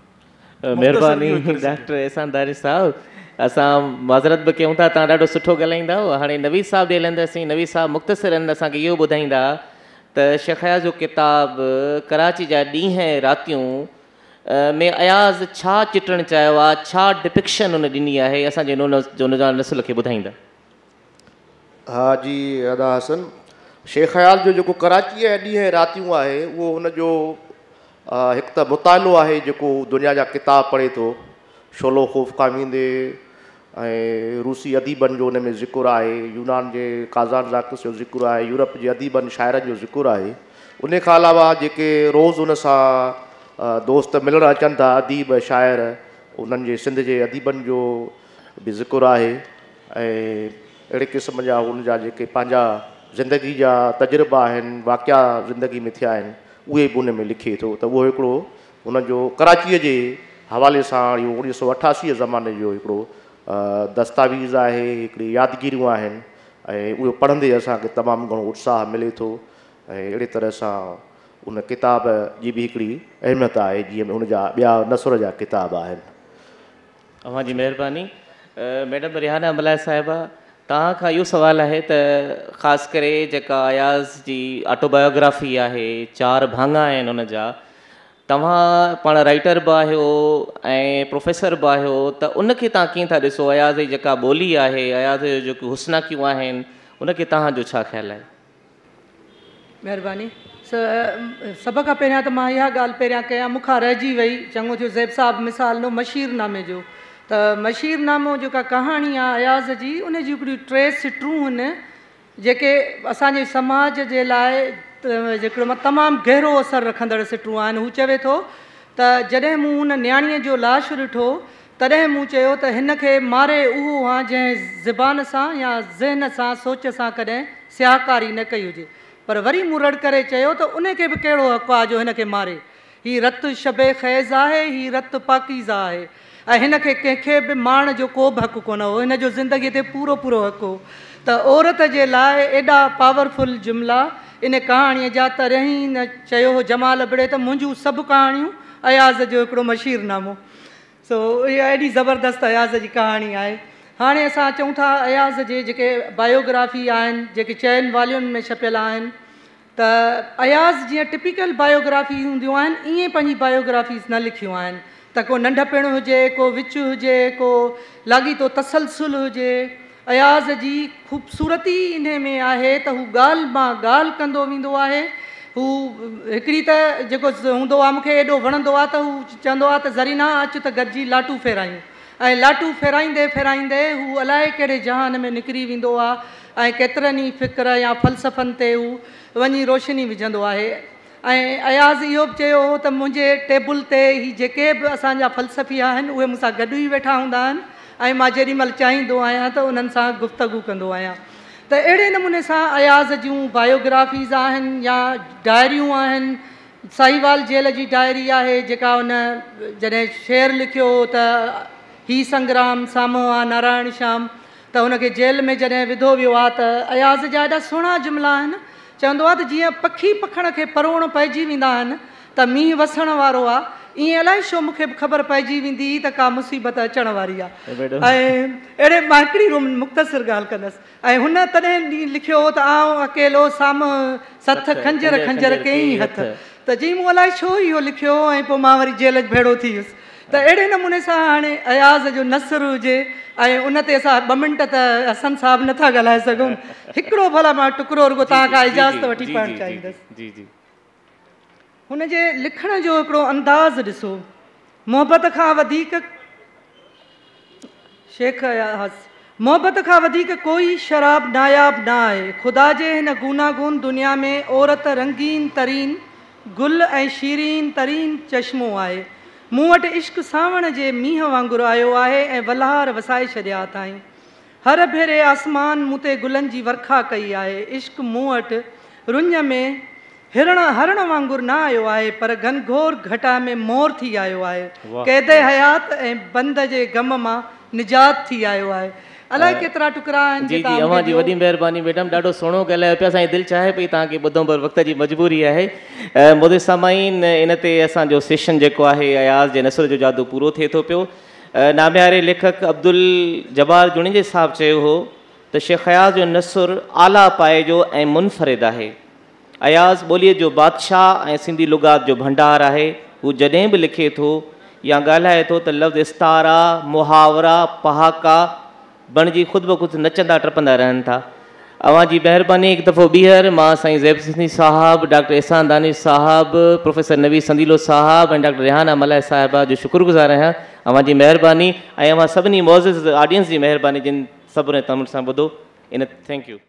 A: مهرباني ڊاڪٽر احسان دانش صاحب اسان معذرت به ڪيون ٿا توهان ڏاڍو سٺو ڳالهائيندا آهيو هاڻي نويد صاحب ڏي هلنداسين نويد صاحب مختصرن اسان کي اهو ٻڌائيندا ته شيخ اياز جو ڪتاب ڪراچي جا ڏينهن ۽ راتيون ۾ اياز ڇا چٽڻ چاهيو آهي ڇا ڊپڪشن ان ڏني آهي اسان جي نوجوان نسل کي ٻڌائيندا.
D: ها جي ادا حسن، شيخ اياز جو جيڪو ڪراچيء جا ڏينهن ۽ راتيون آهي اهو هن جو هڪ ته مطالعو آهي جيڪو هو دنيا جا ڪتاب پڙهي ٿو، شولوخوف کان ويندي ۽ روسي اديبن جو ان ۾ ذڪر آهي، يونان جي ڪازانزاڪس جو ذڪر آهي، يورپ جي اديبن شاعرن جو ذڪر آهي. ان کان علاوه جيڪي روز ان سان دوست ملڻ اچن ٿا اديب شاعر انهن جي سنڌ جي اديبن جو به ذڪر آهي ۽ اهڙي قسم جا هن جا جيڪي پنهنجا زندگي جا تجربا آهن واقعا زندگي ۾ ٿيا آهن اهي به ان ۾ لکي ٿو ته اهو هڪڙو هن جو ڪراچيء جي حوالي سان اهو 1988 زماني جو هڪڙو دستاويز آهي هڪڙي يادگيريون آهن ۽ اهو پڙهندي اسان کي تمام گهڻو اتساهه ملي ٿو ۽ اهڙي طرح سان ان ڪتاب جي به هڪڙي اهميت آهي جيئن هن جا ٻيا نثر جا ڪتاب آهن.
A: اوهان جي مهرباني ميڊم ريحانه ملاح صاحبه توهان کان اهو سوال آهي ته خاص ڪري جيڪا اياز جي آٽوبايوگرافي آهي چار ڀاڱا آهن ان جا توهان پاڻ رائيٽر به آهيو ۽ پروفيسر به آهيو ته ان کي توهان ڪيئن ٿا ڏسو اياز جي جيڪا ٻولي آهي اياز جو جيڪي حسناڪيون آهن ان کي توهان جو ڇا خيال آهي؟
E: مهرباني سڀ کان پهريان ته مان اها ڳالهه پهريان ڪيان مون کان رهجي وئي چڱو ٿيو زيب صاحب مثال ڏنو مشير نامي جو ته مشير نامو جيڪا ڪهاڻي آهي اياز جي ان جون هڪڙيون ٽي سٽون هن جيڪي اسان جي سماج جي لاء جيڪو تمام گهرو اثر رکندڙ سٽون آهن هو چوي ٿو ته جڏهن مون ان نياڻيء جو لاش ڏٺو تڏهن مون چيو ته هن کي ماري اهو هان جنهن زبان سان يا ذهن سان سوچ سان ڪڏهن سياهڪاري نه ڪئي هجي. پر وري مون رڙ ڪري چيو ته ان کي به ڪهڙو حق آ جو هن کي ماري. هي رت شب خيز آهي، هي رت پاڪيزه آهي ۽ هن کي ڪنهن کي به مارڻ جو ڪو به حق ڪونه هو. هن جو زندگيء تي پورو پورو حق هو. ته عورت جي لاء ايڏا پاورفل جملا ان ڪهاڻيء جا تڏهن ئي نه چيو هو جمال ابڙي ته منهنجون سڀ ڪهاڻيون اياز جو هڪڙو مشير نامو. سو اها ايڏي زبردست اياز جي ڪهاڻي آهي. هاڻي اسان اچون ٿا اياز جي جيڪي بايوگرافي آهن جيڪي چئن واليومن ۾ ڇپيل آهن ته اياز جيئن ٽپيڪل بايوگرافي هونديون آهن ائين پنهنجي بايوگرافيز نه لکيون آهن ته ڪو ننڍپڻ هجي ڪو وچ هجي ڪو لاڳيتو تسلسل هجي اياز جي خوبصورتي ئي انهي ۾ آهي ته هو ڳالهه مان ڳالهه ڪندو ويندو آهي. هو هڪڙي ته جيڪو هوندو آهي مون کي ايڏو وڻندو آهي ته هو چوندو آهي ته زرينا اچ ته گڏجي لاٽون ڦيرايون ۽ لاٽون ڦيرائيندي ڦيرائيندي هو الائي ڪهڙي جهان ۾ نڪري ويندو آهي ۽ ڪيترن ئي فڪر يا فلسفن تي هو وڃي روشني وجهندو آهي. ۽ اياز اهو به چيو هو ته منهنجي ٽيبل تي هي جيڪي به اسان جا فلسفي آهن اهي مون سان گڏ ئي ويٺا هوندا آهن ۽ مان جيڏي مهل چاهيندو آهيان ته انهن سان گفتگو ڪندو آهيان ته اهڙي نموني سان اياز جون بايوگرافيز آهن يا ڊائريون آهن ساهيوال جيل جي ڊائري آهي جيڪا ان جڏهن شعر لکيو هو ته هي سنگرام سامهون آ نارائڻ شيام ته هن کي جيل ۾ جڏهن وڌو ويو آ ته اياز جا ايڏا سهڻا جملا آهن چوندو آ ته جيئن پکي پکڻ کي پروڻ پئجي ويندا آهن ته مينهن وسڻ وارو آ ائين الائي ڇو مون کي به خبر پئجي ويندي هئي ته ڪا مصيبت اچڻ واري آ ۽ اهڙي مان هڪڙي روم مختصر ڳالهه ڪندس ۽ هن تڏهن ڏينهن لکيو هو ته آئون اڪيلو سامهون سٿ خنجر خنجر ڪيئي هٿ ته چيائين مون الائي ڇو اهو لکيو ۽ پوء مان وري جيل ڀيڙو ٿي ويس ته اهڙي نموني سان هاڻي اياز جو نثر هجي ۽ ان تي اسان ٻه منٽ ته حسن صاحب نٿا ڳالهائي سگهون هڪڙو ڀلا مان ٽڪرو رڳو توهان کان اجازت وٺي پڙهڻ چاهيندس. هن جي لکڻ جو هڪڙو انداز ڏسو محبت کان وڌيڪ شيخ اياز محبت کان وڌيڪ ڪوئي شراب ناياب نه آهي. خدا جي هن گوناگون دنيا ۾ عورت رنگين ترين گل ۽ شيرين ترين چشمو آهي. مون وٽ عشق سانوڻ جي مينهن وانگر آيو آهي ۽ ولهار وسائي ڇڏيا اٿائين. هر ڀيري آسمان مون تي گلن جي ورکا ڪئي آهي. عشق مون وٽ رڃ ۾ هرڻ هرڻ وانگر نه آيو آهي، پر گهنگهور گهٽا ۾ مور ٿي آيو آهي. قيد حيات ۽ بند جي غم مان نجات ٿي آيو آهي. الائي ڪيترا ٽڪرا آهن
A: جي جي اوهان جي وڏي مهرباني ميڊم ڏاڍو سهڻو ڳالهايو پيا. اسان جي دل چاهي پئي توهان کي ٻڌون پر وقت جي مجبوري آهي. معزز سامعين ان تي اسان جو سيشن جيڪو آهي اياز جي نثر جو جادو پورو ٿئي ٿو پيو. نامياري ليکڪ عبدالجبار جوڻيجي صاحب چيو هو ته شيخ اياز جو نثر اعليٰ پائي جو ۽ منفرد آهي. اياز ٻوليء جو بادشاهه ۽ سنڌي لغات جو ڀنڊار آهي. هو جڏهن به لکي ٿو يا ڳالهائي ٿو ته لفظ استعارا، محاورا، پهاڪا بڻجي خود بخود نچندا ٽپندا رهن ٿا. اوهان جي مهرباني هڪ دفعو ٻيهر مان سائين زيب سنڌي صاحب، ڊاڪٽر احسان دانش صاحب، پروفيسر نويد سنديلو صاحب ۽ ڊاڪٽر ريحانه ملاح صاحبه جو شڪرگذار آهيان. اوهان جي مهرباني ۽ اوهان سڀني معزز آڊينس جي مهرباني جن صبر ۽ تحمل سان ٻڌو. ان thank you.